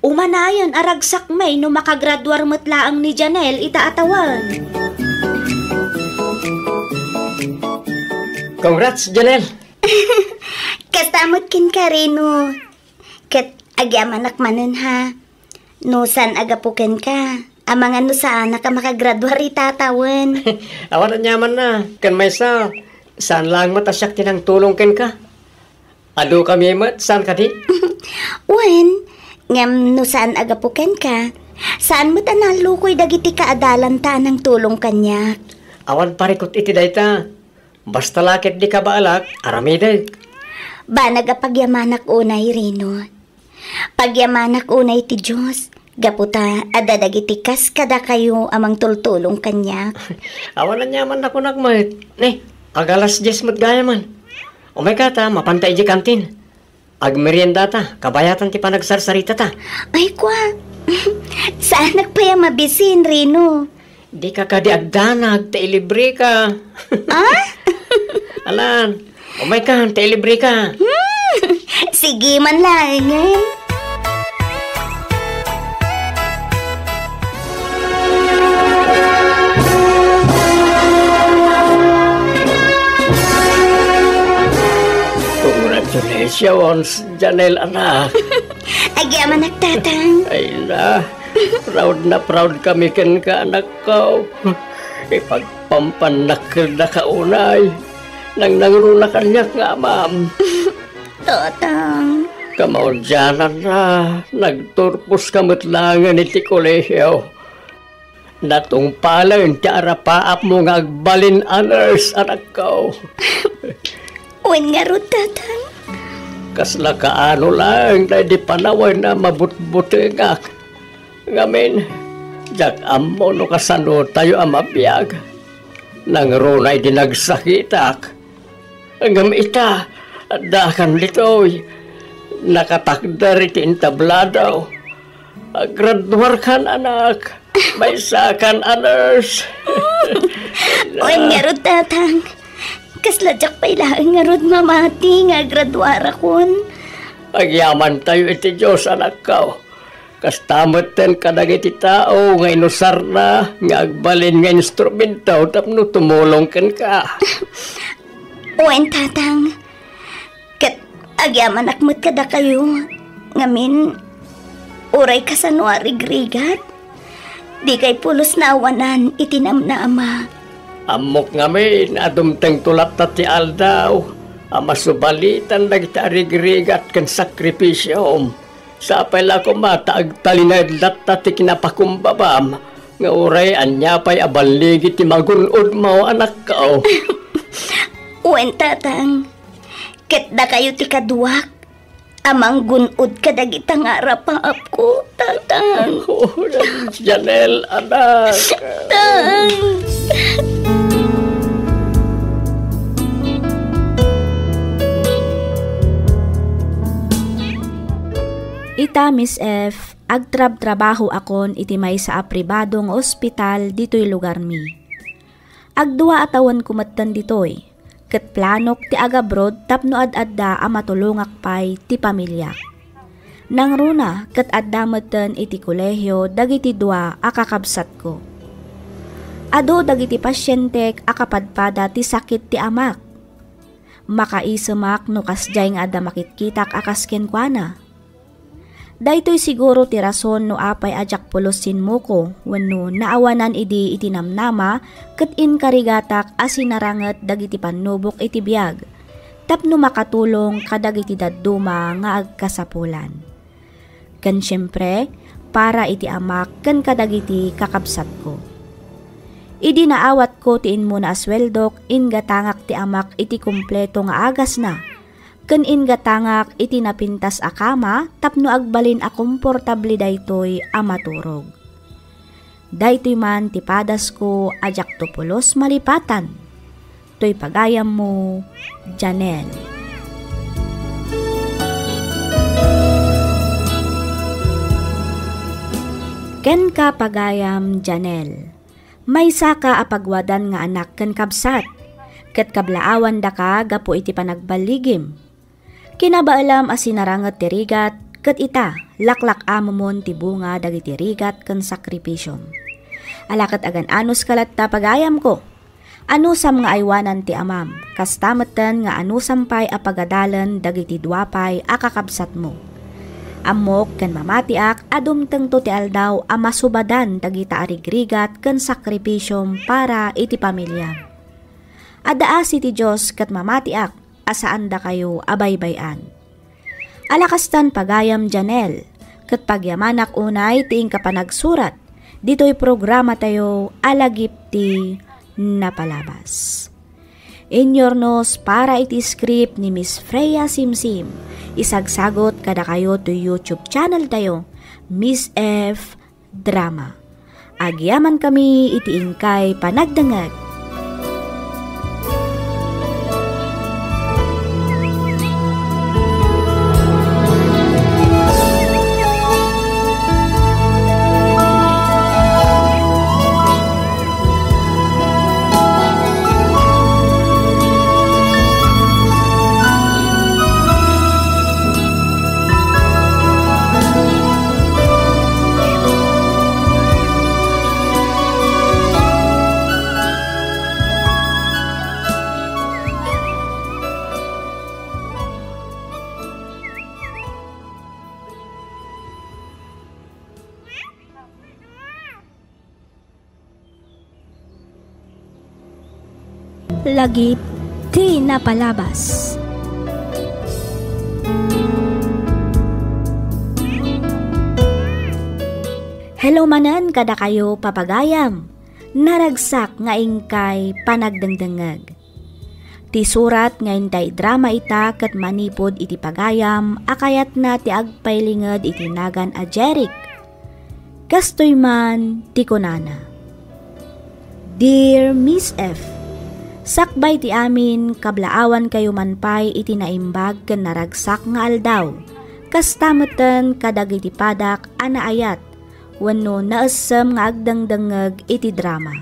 Umanayen a ragsakmi no makagraduar met laeng ni Janel ita a tawen. Congrats, Janel! Kasta met kenka, Reno. Ket agyamanak manen, ha. No saan a gapu kenka, amangan no saanak a makagraduar ita a tawen. Awan aniamanna, ken maysa, saan laeng met a siak ti nangtulong kenka. Adu kami met, saan kadi? Wen, ngem no saan a gapu kenka, saan met a nallukoy dagiti kaadalanta a nangtulong kaniak. Awan parikut iti dayta. Basta la ket dika baalak, aramidek. Banag a pagyamanak unay, Reno. Pagyamanak unay ti Dios, gapu ta adda dagiti kas kadakayo a mangtultulong kaniak. Awan aniaman a kunak met. Ne, agalas dies met gayamen. Umayka ta, mapanta idiay kantin. Agmeriendata, kabayatan ti panagsarsaritata. Ay, kua. Saanak pay a mabisin, Reno. Dika kadi agdanag, ta ilibreka. Ah? Alan, umayka, ta ilibreka. Hmm. Sige man laeng, eh. Congratulations, Janelle, anak. Agyamanak, Tatang. Ay na, proud na proud kami kenka, anakko. Ipagpampannak kadaka unay. Nangnangruna kaniak nga amam. Tatang. Kamaudiananna, nagturposka met laengen iti kolehio. Natungpalen ti arapaapmo nga agbalin a nurse, anakko. Wen ngarud, Tatang. Kasla kaano laeng daydi panawen a mabutbutengak. Ngamin, diak ammo no kasanotayo a mabiag. Nangruna idi nagsakitak. Ngem ita, addakan ditoy. Nakatakder iti entablado. Agraduarkan, anak. Maysakan a nurse. Wen ngarud, Tatang. Kasla diak pay laeng ngarud mamati nga agraduarakon. Agyamantayo iti Dios, anakko. Kasta metten kadagiti tao nga inusarna nga agbalin nga instrumento tapno tumulong kenka. Wen, Tatang. Ket agyamanak met kadakayo, ngamin, uray kasano a rigrigat, dikay pulos naawanan iti namnama. Ammok ngamin a dumtengto latta ti aldaw a masubalitan dagiti arigrigat ken sakripisiom. Sapay la koma ta agtalinaed latta ti kinapakumbabam nga uray ania pay a balligi ti magun-odmo, anakko. Wen, Tatang. Ket dakayo ti kaduak a manggun-od kadagita nga arapaapko, Tatang. Oh, Janelle, anak. Tang. Ita, Miss F, agtrabtrabahoakon iti maysa a pribado nga ospital ditoy lugarmi. Agdua a tawenko metten ditoy, ket planok ti agabroad tapno ad-adda a matulongak pay ti pamiliak. Nangruna ket adda metten iti kolehio dagiti dua a kakabsatko. Adu dagiti pasientek a kapadpada ti sakit ti amak. Makaisemak no kasdiay nga adda makitkitak a kas kenkuana. Daytoy siguro ti rason no apay a diak pulos simmuko wenno naawanan idi iti namnama ket inkarigatak a sinaranget dagiti pannubok iti biag tapno makatulong kadagiti dadduma nga agkasapulan. Ken siempre, para iti amak ken kadagiti kakabsatko. Idi naawatko ti immuna a sueldok, inggatangak ti amak iti kompleto nga agasna. Ken inggatangak iti napintas a kama tapno agbalin a komportable daytoy a maturog. Daytoy man ti padasko a diakto pulos malipatan. Toy pagayammo, Janelle. Kenka, pagayam Janelle. Maysaka a pagwadan nga anak ken kabsat, ket kablaawandaka gapu iti panagballigim. Kinabaelam a sinaranget ti rigat, ket ita, laklak-amomon ti bunga dagiti rigat ken sakripisiom. Ala ket agan-anos ka latta, pagayamko. Anusam nga aywanan ti amam, kasta metten nga anusam pay a pagadalen dagiti dua pay a kakabsatmo. Ammok ken mamatiak a dumtengto ti aldaw a masubadan dagita a rigrigat ken sakripisiom para iti pamiliam. Adda asi ti Dios ket mamatiak a saandakayo a baybay-an. Ala kastan, pagayam Janelle, ket pagyamanak unay ti inka panagsurat ditoy programatayo a Lagip ti Napalabas. Inyurnos para iti script ni Miss Freya Simsim. Isagsagot kadakayo toy YouTube channel tayo, Miss F Drama. Agyamankami iti inkay panagdengngeg. Lagip ti napalabas. Hello manen kadakayo, papagayam. Naragsak nga inkay panagdengdengngeg. Ti surat nga intay drama ita ket manipud iti pagayam a kayatna ti agpailinged iti nagan a Jeric. Kastoy man ti kunana, Dear Miss F, sakbay ti amin, kablaawankayo man pay iti naimbag ken naragsak nga aldaw. Kasta metten kadagiti padak a naayat wenno naessem nga agdengdengngeg iti drama.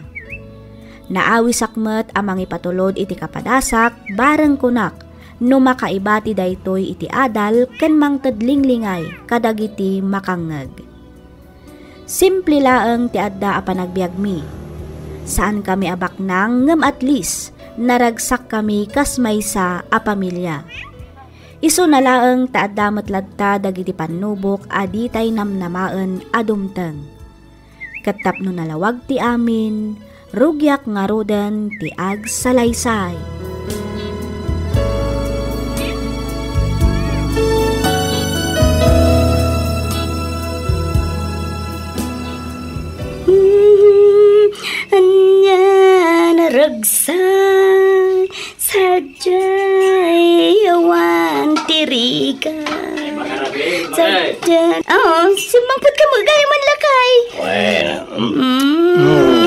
Naawisak met a mangipatulod iti kapadasak, bareng kunak, no makaibati daytoy iti adal ken mangted linglingay kadagiti makangngeg. Simple laeng ti adda a panagbiagmi. Saankami a baknang ngem at least naragsakkami kas maysa a pamilya. Isuna laeng ta adda met latta dagiti pannubok a ditay namnamaen a dumteng. Ket tapno nalawag ti amin, rugiak ngaruden ti agsalaysay. Hmm, ania naragsak, sadiay awan ti rigat. Sadiay, oh, simmangpet ka met gayam man, lakay. Well, mm. Mm.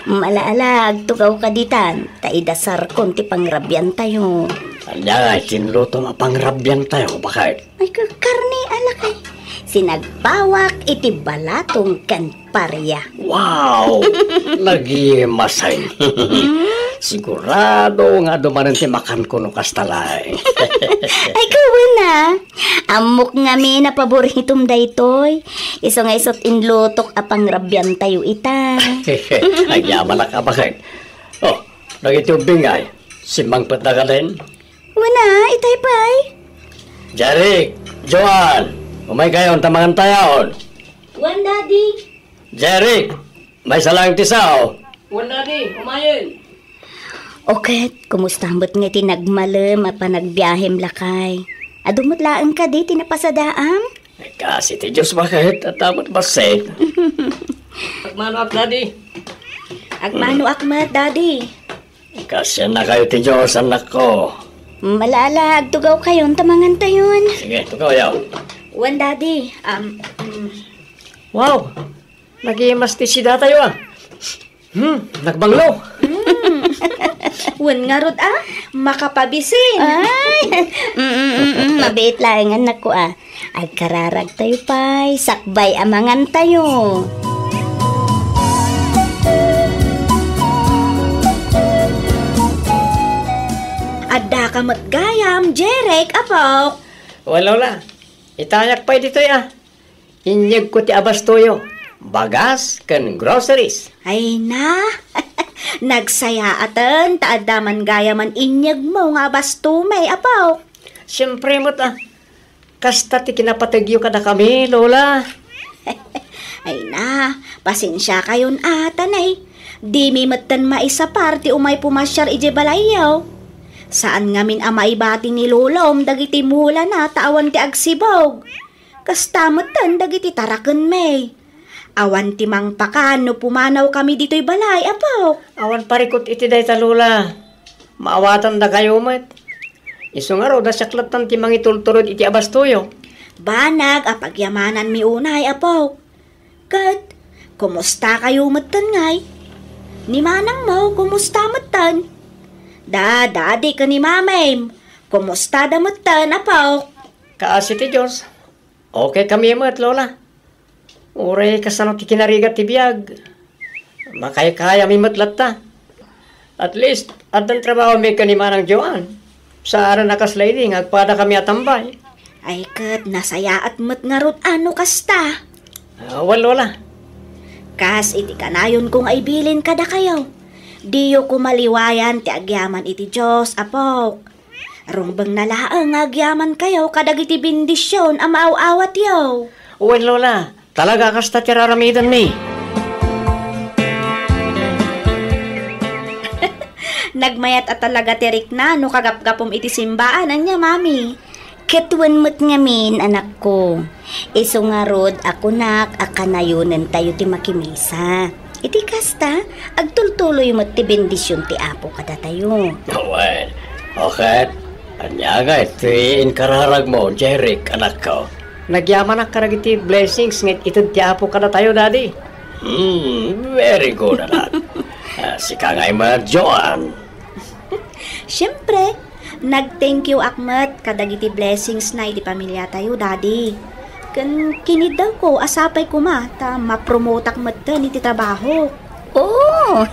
Mala-ala, agtugawka ditan, ta idasarkon ti pangrabiantayo. Ania ngay ti inlutom a pangrabiantayo, baket? Ay, ka-, karne, a, lakay. Sinagpawak iti balatong ken paria. Wow! Nagimasen. Sigurado nga adu manen ti makanko no kasta laeng. Ay, kawen a. Ammok ngamin a paboritom daytoy. Isu nga isut' inlutok a pangrabiantayo ita. Agyamanak a baket. Oh, dagiti ubbing ngay, simmangpetda kadin? Wen a, itay pay. Jeric, Joan, umaykayon ta mangantayon. Wen, Daddy. Jeric, maysa laeng ti sao. Wen, Daddy, umayen. O ket, kumusta met nga iti nagmalem a panagbiahem, lakay? Adu met laeng kadi ti napasadaam? Ay, kaasi ti Dios, baket, adda met bassit. Agmanoak, Daddy. Agmanoak met, Daddy. Kaasiannakayo ti Dios, annakko. Mala-ala, agtugawkayon ta mangantayon. Sige, tugawyo. Wen, Daddy. Um, um. Wow! Nagimas ti sidatayo, a. Hmm, nagbanglo. Hmm. Wen ngarud a, makapabisin. Ay, mm, mm, mm, mm, mabiit laeng, annakko, a. Agkararagtayo pay, sakbay a mangantayo. Addaka met gayam, Jeric, apok. Wen, Lola. Itayak pay ditoy, a. Inyegko ti abastoyo, bagas ken groceries. Ay na, nagsayaaten ta adda man gayaman inyegmo nga abastomi, apok. Siempre met, a. Kasta ti kinapategyo kadakami, Lola. Ay na, pasensiakayon a, ta nay, dimi metten maisapar ti umay pumasiar idiay balayyo. Saan ngamin a maibati ni Lolom dagiti mulana ta awan ti agsibog. Kasta metten dagiti tarakenmi. Awan ti mangpakan no pumanawkami ditoy balay, apok. Awan parikut iti dayta, Lola. Maawatandakayo met. Isu ngarud a siak lattan ti mangitultured iti abastoyo. Banag a pagyamananmi unay, apok. Ket, kumustakayo metten ngay? Ni manangmo, kumusta metten? Da, dadi ken ni mamim, kumustada metten, apok? Kaasi ti Dios. Okay kami met, Lola. Uray kasano ti kinarigat ti biag, makaykayami met latta. At least, addan trabahomi ken ni Manang Joan. Saan a kasla idi nga agpadakami a tambay. Ay ket, nasayaat met ngarud a no kasta. Ah, wen, Lola. Kas iti kanayonko nga ibilin kadakayo, diyo koma liwayan ti agyaman iti Dios, apok. Rungbengna laeng nga agyamankayo kadagiti bendision a maaw-awatyo. Wen, Lola, talaga a kasta ti raramidenmi. Nagmayat a talaga ti rikna no kagapgapum iti simbaan, ania, Mami? Ket wen met ngamin, anakko. Isu ngarud a kunak a kanayonentayo ti makimisa. Iti kasta, agtultuloy met ti bendision ti Apo kadatayo. Wen, o ket, ania ngay ti inkararagmo, Jeric, anakko? Nagyamanak kadagiti blessings nga ited ti Apo kadatayo, Daddy. Hmm, very good, anak. Ah, sika ngay met, Joan. Siempre, nag-thank you ak met kadagiti blessings na iti pamiliatayo, Daddy. Ken kiniddawko a sapay koma ta mapromotak metten iti trabaho. Oh!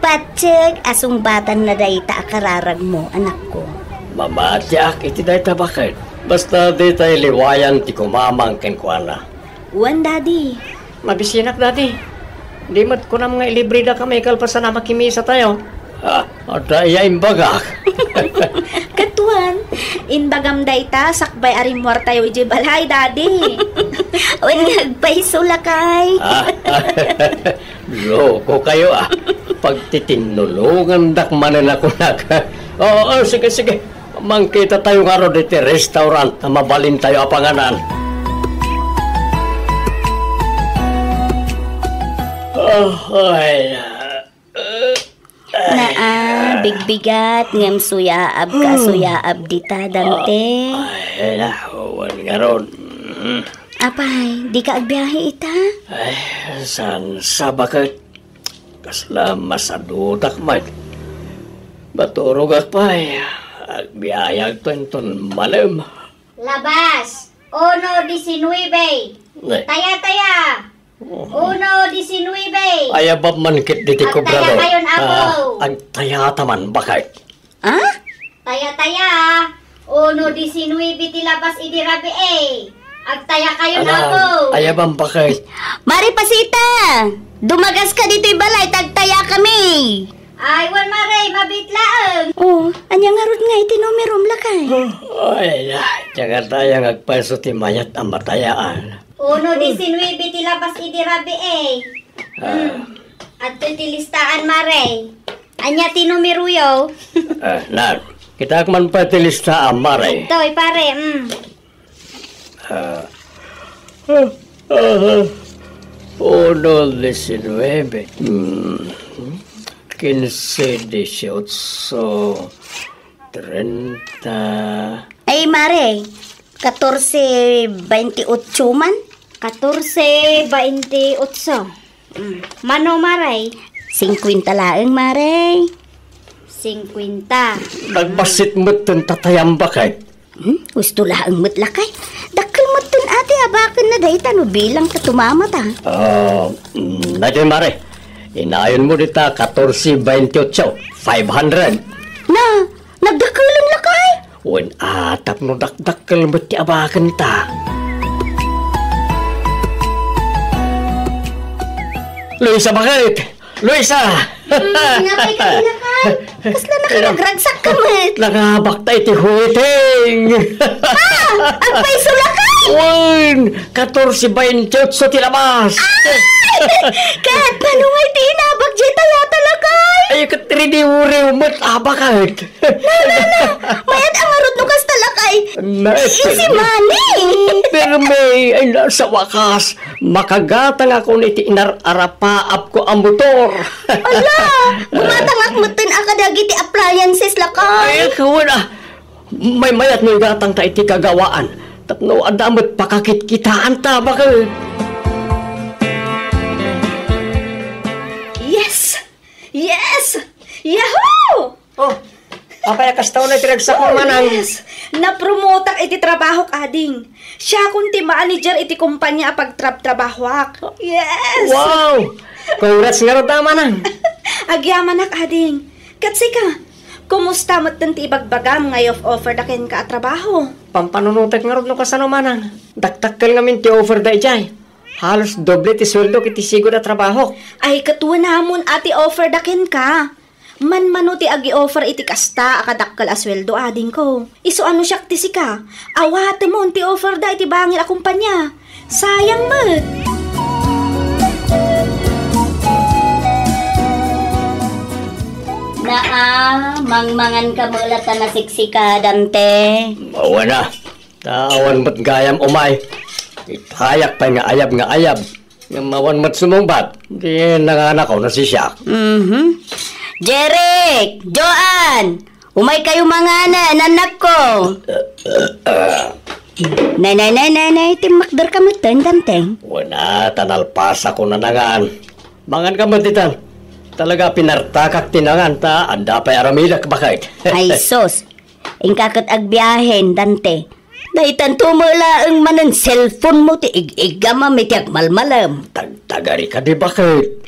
Patsyek a sungbatanna dayta a kararagmo, anakko. Mamatiak iti dayta baket. Basta ditay liwayan ti kumamang kenkuana. Wen, Daddy. Mabisinak, Daddy. Di met kunam nga ilibreda kami kalpasan a makimisa tayo. Ah, adda iya imbagak. Ket wen, imbagam dayta sakbay a rimmuar tayo idiay balay, Daddy. Wen nga agpayso, lakay. Ah, loko kayo, ah. Pagtitinnulongandak manen a kunak. Oo, sige, sige. Mangkita tayo ngarud iti restaurant a mabalin tayo a panganan. Ah, ay. Naa, bigbigat, ngem suyaab ka, suyaab dita, Dante. Ay, nahuan ngarud. Mm. Apay, di ka agbiahe ita? Ay, saan sa baket? Kasla masadutak met. Maturogak pay. Agbiayagto inton malem. Labas! Uno diecinuebe! Ne. Taya, taya! Oh. Uno diecinuebe! Ayabam man ket diti kobrador. Agtaya kayon, Apo. Ah, agtayata man, baket. Ah? Taya, taya. Uno diecinuebe ti labas idi rabii. Agtaya kayon, Apo. Ayabam, baket. Mari Pasita, dumagas ka ditoy balay, ta agtaya kami. Ay, wen, Mare, mabiit laeng. Oh, ania ngarud nga iti numerom, lakay? Ay, diak ata aya nga agpayso ti mayat a matayaan. Uno diecinuebe ti labas idi rabii. Ah. Hmm. Adtoy ti listaan, Mare. Ania ti numeroyo? Ah, nan. Kitaek man pay ti listaan, Mare. Adtoy, pare, mm. Ah. Ah, ah, ah. Uno diecinuebe. Hmm. Quince dieciocho. Treinta. Ay, Mare. Catorce veintiocho man? Catorce veintiocho. Mm. Mano, Mare? Cincuenta laeng, Mare. Cincuenta. Nagbassit metten tatayam, baket. Hmm? Husto laeng met, lakay. Dakkel metten ati a bakenna dayta no bilang ta tumamata. Ah, mm, daytoy, Mare. Inayonmo dita catorce veintiocho, five hundred. Na, nagdakkelen, lakay? Wen, a, tapno dakdakkel met ti abakenta. Luisa, baket? Luisa! Hmm, napay ka, lakay? Kasla nakaragragsak ka met. Nangabak ta iti huiting. Ah! Agpayso, lakay? Wen, catorce veintiocho ti labas. Ay! Ket, mano nga iti inabak diay tayata, lakay? Ay, ket ridiwriw met, a, baket. Na, na, na. Mayat a ngarud no kasta, lakay. Na, easy money. Permi, ay, na, sa wakas, makagatangakon iti inar-arapaapko a motor. Ala, gumatangak metten a kadagiti appliances, lakay. Ay, kawan, ah. Maymayat no igatangta iti kagawaan. Tapno adda met pakakitkitaan ta, baket. Yes! Yes! Yahoo! Oh, apay a kasta unay ti ragsakmo, manang? Yes! Napromotak iti trabahok, ading. Siakon ti manager iti kompania a pagtrabtrabahoak. Yes! Wow! Congrats ngarud, a, manang. Agyamanak, ading. Ket sika, kumusta metten ti ibagbagam nga i-offerda kenka a trabaho? Pampanunotek ngarud no kasano, manang. Dakdakkel ngamin ti offerda idiay. Halos doble ti sueldok iti sigud a trabahok. Ay, ket wenamon a ti offerda kenka. Manmano ti agi-offer iti kasta a kadakkel a sueldo, adingko. Isu a no siak ti sika, awatemon ti offerda iti bangir a kompania. Sayang met. Ah, mangmangan ka met la ta nasiksika, Dante. Awan a. Ta awan met gayam umay. Itayak pay nga ayab nga ayab. Ngem awan met sumungbat. Di nanganako nasisiak. Mhm. Jeric! Joan! Umay kayo manganen, annakko! Nay, nay, nay, nay, nay, timmakder ka met, Dante. Wen a, ta nalpasakon a nangan. Mangan ka met ditan. Talaga, pinartakak ti nangan, ta adda pay aramidek, baket. Ay, sus. Inka ket agbiahen, Dante. Daytanto met laeng manen cellphone mo ti ig-igam a iti agmalmalem. Tagtagari ka di, baket.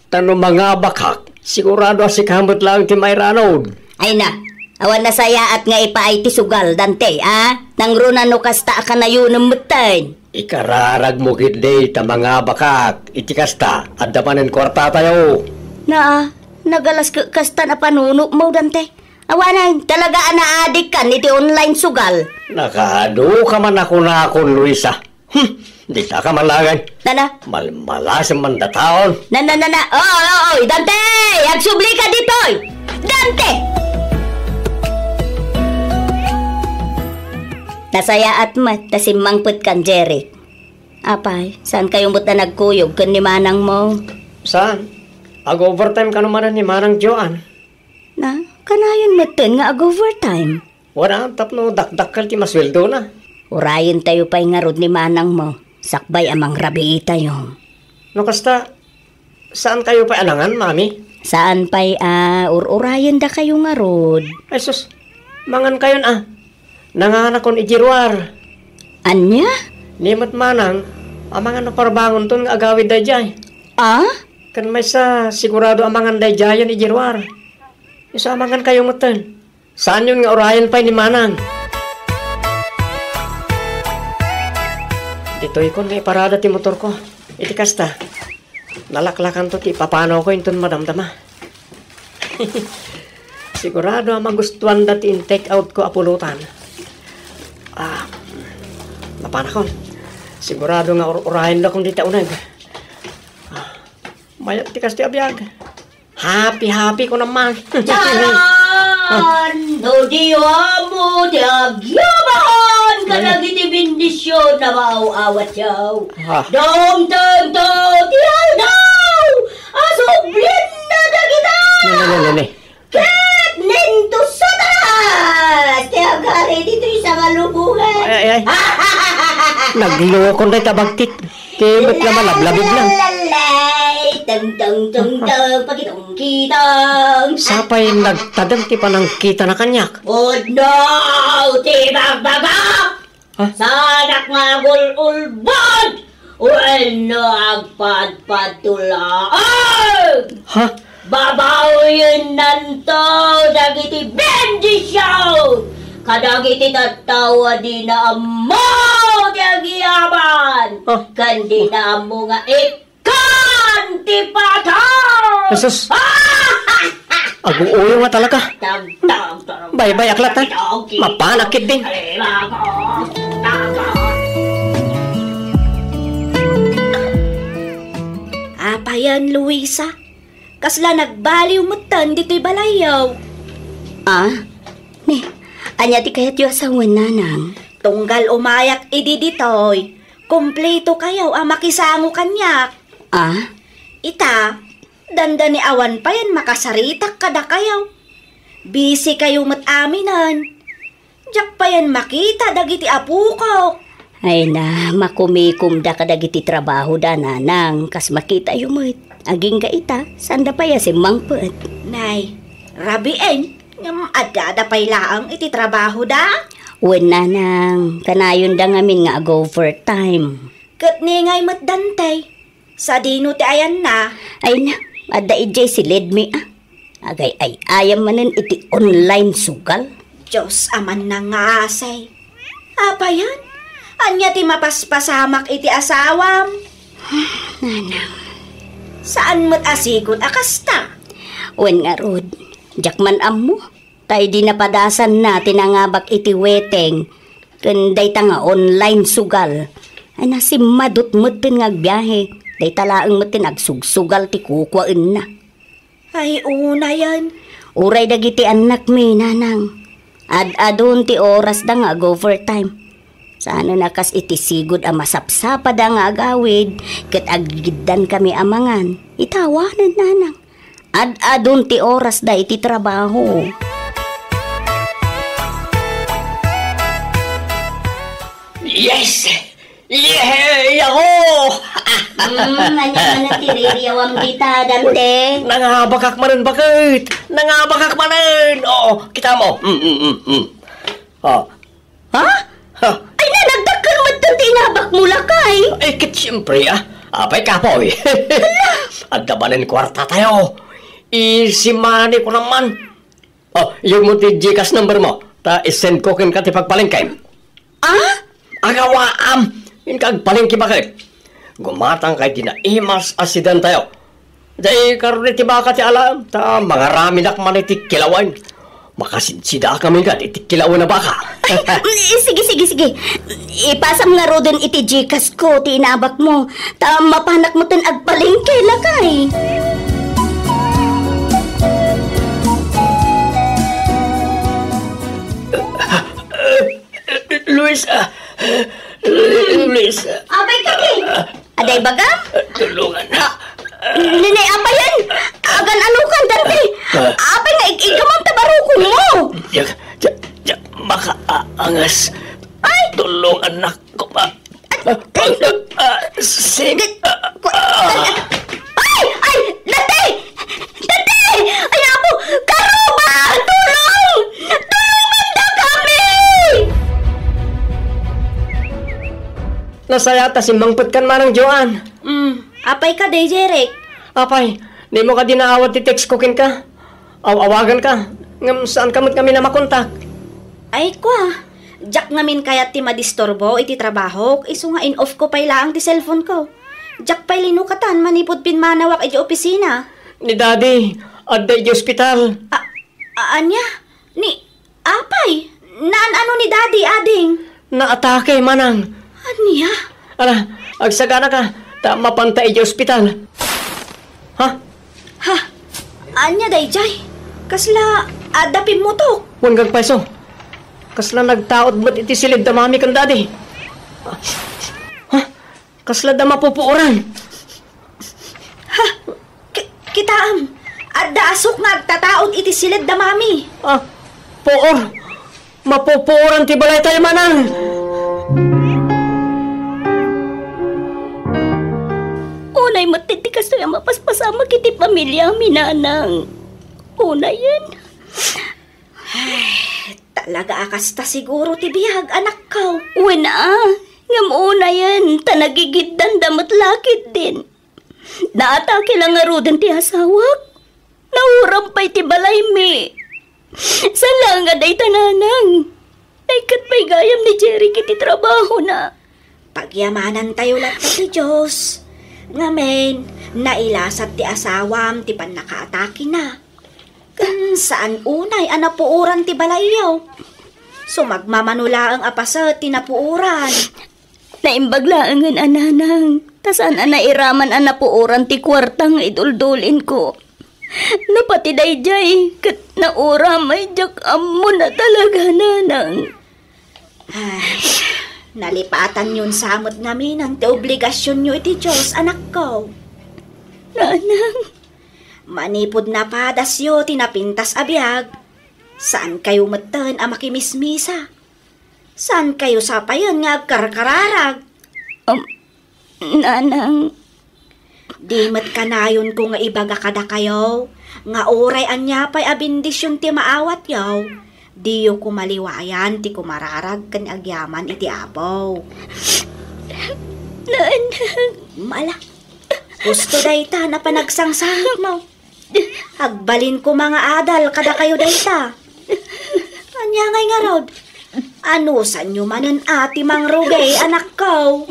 Ta no mangabakak, sigurado a sika met laeng ti mairanod. Ay na, awan nasayaat nga ipaay ti sugal, Dante, a? Nangruna no kasta a kanayonem metten. Ikararag mo ketdi ta mangabakak. Iti kasta, adda manen kuartatayo. Naa, nagalas ket kasta a panunotmo, Dante. Awanen, talaga a naadikkan iti online sugal. Nakaadu ka man a kunakon, Luisa. Hmm, dita ka malagan. Nana? Malmalasem man dataon. Nana, nana. Oy, oy, oy, Dante! Agsubli ka ditoy! Dante! Nasayaat met ta simmangpet kan Jeric. Apay, saan kayo met a nagkuyog ken ni manang mo? Saan? Ag-overtime kano manen ni Manang Joan? Na, kanayon metten nga ag-overtime. Wala, tapno dakdakkel ti masueldona. Urayen tayo pay ngarud ni manang mo, sakbay a mangrabii tayo. No kasta, saan kayo pay a nangan, Mami? Saan pay a ur-urayen da kayo ngarud? Ay sus, mangan kayon a. Nanganakon iti ruar. Ania? Ni met manang, amangan no parbangonton nga agawid daydiay. A? Ken maysa, sigurado amangan daydiayen iti ruar. Isu amangan kayo metten. Saanyon nga urayen pay ni manang. Ditoy kon nga iparada ti motorko. Iti kasta, nalaklakanto ti ipapanawko inton madamdama. Sigurado a magustuanda ti in-take outko a pulutan. Ah, napanakon. Sigurado nga ur-urayenlakon dita uneg. Ah, mayat ti kasta a biag. Happy, happy ko naman. Charan! No di amo ti agyaman kadagiti bendision a maaw-awatyo. Ah. Dumtengto ti aldaw a sublienna dagita. Ne, ne, ne, ne, ne. Ket ninto Satanas ti agari ditoy sa malubongan. Ay, ay, ay. Naglokon dayta bagtit. Ti met nga malablabid lang. Lalay, tang, tang, tang, tang, pakitong-kitong. Sapay nagtadem ti panangkitana kaniak. Pudno ti bagbaga! Ha? Saanak nga agul-ulbod wenno agpadpadto laeng. Ha? Babawennanto dagiti bendision kadagiti tattao a dina ammo ti agyaman, ah, ken dina ammo nga ikkan ti patay. Jesus! Aguuyo nga talaga. Tag, tag, tag. Baybay-ak latta. Mapanak ketdin. Apayen, Luisa? Kasla nagbaliw metten ditoy balayyo. Ah? Ni, ania ti kayatyo a sawen, nanang? Tunggal umayak idi ditoy, kumpleto kayo a makisango kaniak. Ah? Ita, dandani awan payen makasaritak kadakayo. Busy kayo met aminen. Diak payen makita dagiti apokok. Ay na, makumikomda kadagiti trabahoda, nanang, kas makitayo met. Agingga ita, saanda pay a simmangpet. Nay, rabien, ngem addada pay laeng iti trabahoda? Wen, nanang, kanayonda ngamin nga ag-overtime. Ket ni ngay met Dante? Sadino ti ayanna? Ay na, adda idiay silidmi a. Agay-ay-ayam manen iti online sugal. Dios a mannangasay. Apayen? Ania ti mapaspasamak iti asawam? Nanang. Saan met a sigud a kasta? Wen ngarud, diak man ammo. Ta idi napadasanna ti nangabak iti weteng ken dayta nga online sugal, ay nasimmadot metten nga agbiahe. Dayta laeng metten agsugsugal ti kukuaenna. Ay, unayen. Uray dagiti annakmi, nanang. Ad-adun ti orasda nga ag-overtime. Saan a kas iti sigud a masapsapada nga agawid, ket aggigiddakami a mangan. Ita awanen, nanang. Ad-adun ti orasda iti trabaho. Yes! Yeah! Yahoo! Mm, ania manen ti ririawam dita, Dante? Nangabakak manen baket! Nangabakak manen! Oo, kita mo. Mm, mm, mm, mm. Oh. Ha? Ha? Ay, nanagdakkel met ti inabakmo, lakay! Ay, ket siyempre, ah. Apay, kapoy. Adda manen kuartatayo. Easy money ko naman. Oh, iyegmo ti Gcash number mo. Ta isend ko kenka ti pagpalengkem. Ah? Agawaam! Inka agpalengke baket. Gumatangka iti naimas a sedan tayo. Dayta karon iti baka ti alam, ta mangaramidak man iti kilawen. Makasidsidaakami kad iti kilawen a baka. Ay, sige, sige, sige. Ipasam ngaruden iti Gcash ko ti inabakmo. Ta mapanak metten agpalengke, lakay. Luis, ah, Luis, ah. Apay kadi? Aday bagam? Tulungan na. Nini, apayen? Agan-ano kan, Dante? Apay nga ig-igamam ta barukon mo? Diak, diak, diak makaangas. Ay! Tulungan na ko ba? Ah, ah, ah, si-, ah, ah. Ay! Ay! Dante! Dante! Ay, Apo! Karuba! Tulong! Tulungan na kami! Nasaya ta simmangpet kan Manang Joan. Mm, apay ka, Day Jeric? Apay, dimo kadi naawat ti text ko kenka? Aw-awagan ka, ngem saan ka met ngamin a makontak? Ay, kwa. Diak ngamin kayat ti madisturbo iti trabahok, isu nga in-off ko pay laeng ti cellphone ko. Diak pay linukatan manipud pimmanawak iti opisina. Ni Daddy, adda iti ospital. A-, a-, ania? Ni, apay? Naan-ano ni Daddy, ading? Naatake, manang. Ania? Ala, agsagana ka, ta mapanta iti ospital. Ha? Ha? Ania dayjay? Kasla adda pimmutok? Wen, gagpayso. Kasla nagtaud met iti silid da Mami ken Daddy. Ha? Kasla da mapupuoran. Ha? Ki-, kitaem, adda asuk nga agtataud iti silid da Mami. Ah, puor. Mapupuoran ti balaytayo, manang. Unay met ti kastoy a mapaspasamak iti pamiliami, nanang. Unayen. Ay, talaga a kasta siguro ti biag, anakko. Wen a, ngem unayen, ta nagigiddanda met la ketdin. Naatake la ngaruden ti asawak. Nauram pay ti balaymi. Saan laeng a dayta, nanang. Naikkat pay gayam ni Jeric iti trabahona. Pagyamanantayo latta ti Dios. Ngamin, nailasat ti asawam ti pannakaatakena. Ken saan unay a napuoran ti balayyo. Sumagmamano laeng a paset ti napuoran. Naimbag laengen a, nanang, ta saan a nairaman a napuoran ti kuarta nga iduldulinko. No pati dayjay, ket nauramay, diak ammo na talaga, nanang. Ay, nalipatanyon sa met ngamin ti obligasionyo iti Dios, anakko. Nanang. Manipud napadasyo ti napintas a biag, saankayo metten a makimismisa. Saankayo sapayen nga agkarkararag. Um, nanang. Di met kanayonko nga ibaga kadakayo nga uray ania pay a bendision ti maawatyo, diyo koma liwayan ti kumararag ken agyaman iti Apo. Nanang. Mala. Husto dayta a panagsangsangitmo. Agbalin koma nga adal kadakayo dayta. Ania ngay ngarud? Anusanyo manen a ti mangrugi, anakko?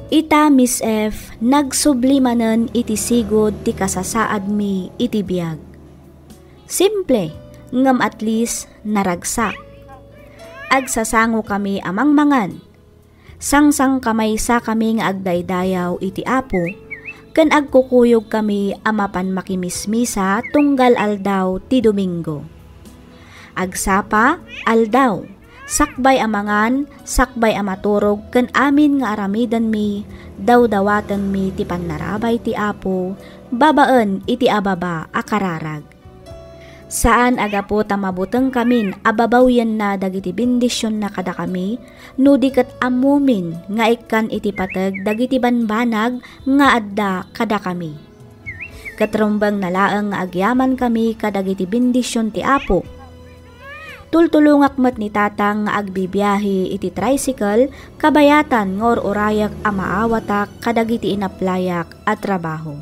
Ita, Miss F, nagsubli manen iti sigud ti kasasaadmi iti biag. Simple, ngem at least naragsak. Agsasangokami a mangmangan. Sangsangkamaysakami nga agdaydayaw iti Apo, ken agkukuyogkami a mapan makimismisa tunggal aldaw ti Domingo. Agsapa, aldaw, sakbay a mangan, sakbay a maturog ken amin nga aramidenmi, dawdawatenmi ti pannarabay ti Apo babaen iti ababa a kararag. Saan a gapu ta mabutengkamin a babawyenna dagiti bendisionna kadakami, no di ket ammomin nga ikkan iti pateg dagiti banbanag nga adda kadakami. Ket rumbengna laeng nga agyamankami kadagiti bendision ti Apo. Tultulongak met ni Tatang nga agbibiahe iti tricycle, kabayatan nga ur-urayak a maawatak kadagiti inaplayak a trabaho.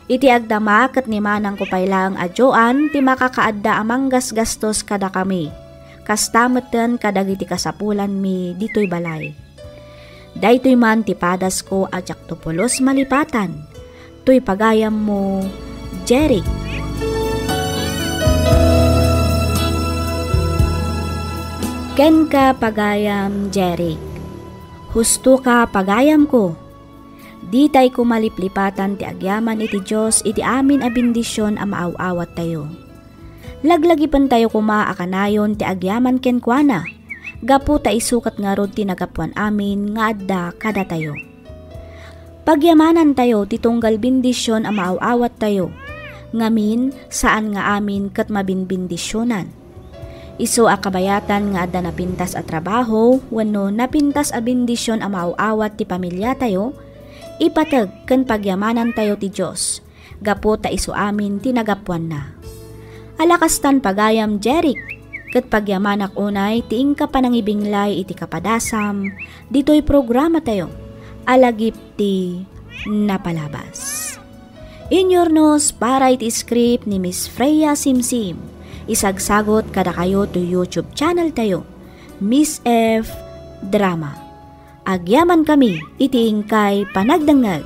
Iti agdama ket ni manangko pay laeng a Joan ti makakaadda a manggasgastos kadakami, kasta metten kadagiti kasapulanmi ditoy balay. Daytoy man ti padasko a diakto pulos malipatan. Toy pagayammo, Jeric. Kenka, pagayam Jeric. Husto ka, pagayamko. Ditay koma liplipatan ti agyaman iti Dios iti amin a bendision a maaw-awattayo. Laglagipentayo koma a kanayon ti agyaman kenkuana, gapu ta isu ket ngarud ti nagapuan amin nga adda kadatayo. Pagyamanantayo ti tunggal bendision a maaw-awattayo, ngamin, saan nga amin ket mabinbendisionan. Isu a kabayatan nga adda napintas a trabaho wenno napintas a bendision a maaw-awat ti pamiliatayo, ipateg ken pagyamanantayo ti Dios, gapu ta isu amin ti nagapuanna. Ala kastan, pagayam Jeric, ket pagyamanak unay ti inka panangibinglay iti kapadasam ditoy programatayo a lagip ti napalabas. Inyurnos para iti script ni Miss Freya Simsim. Isagsagot kadakayo to YouTube channel tayo, Miss F Drama. Agyamankami iti inkay panagdengngeg.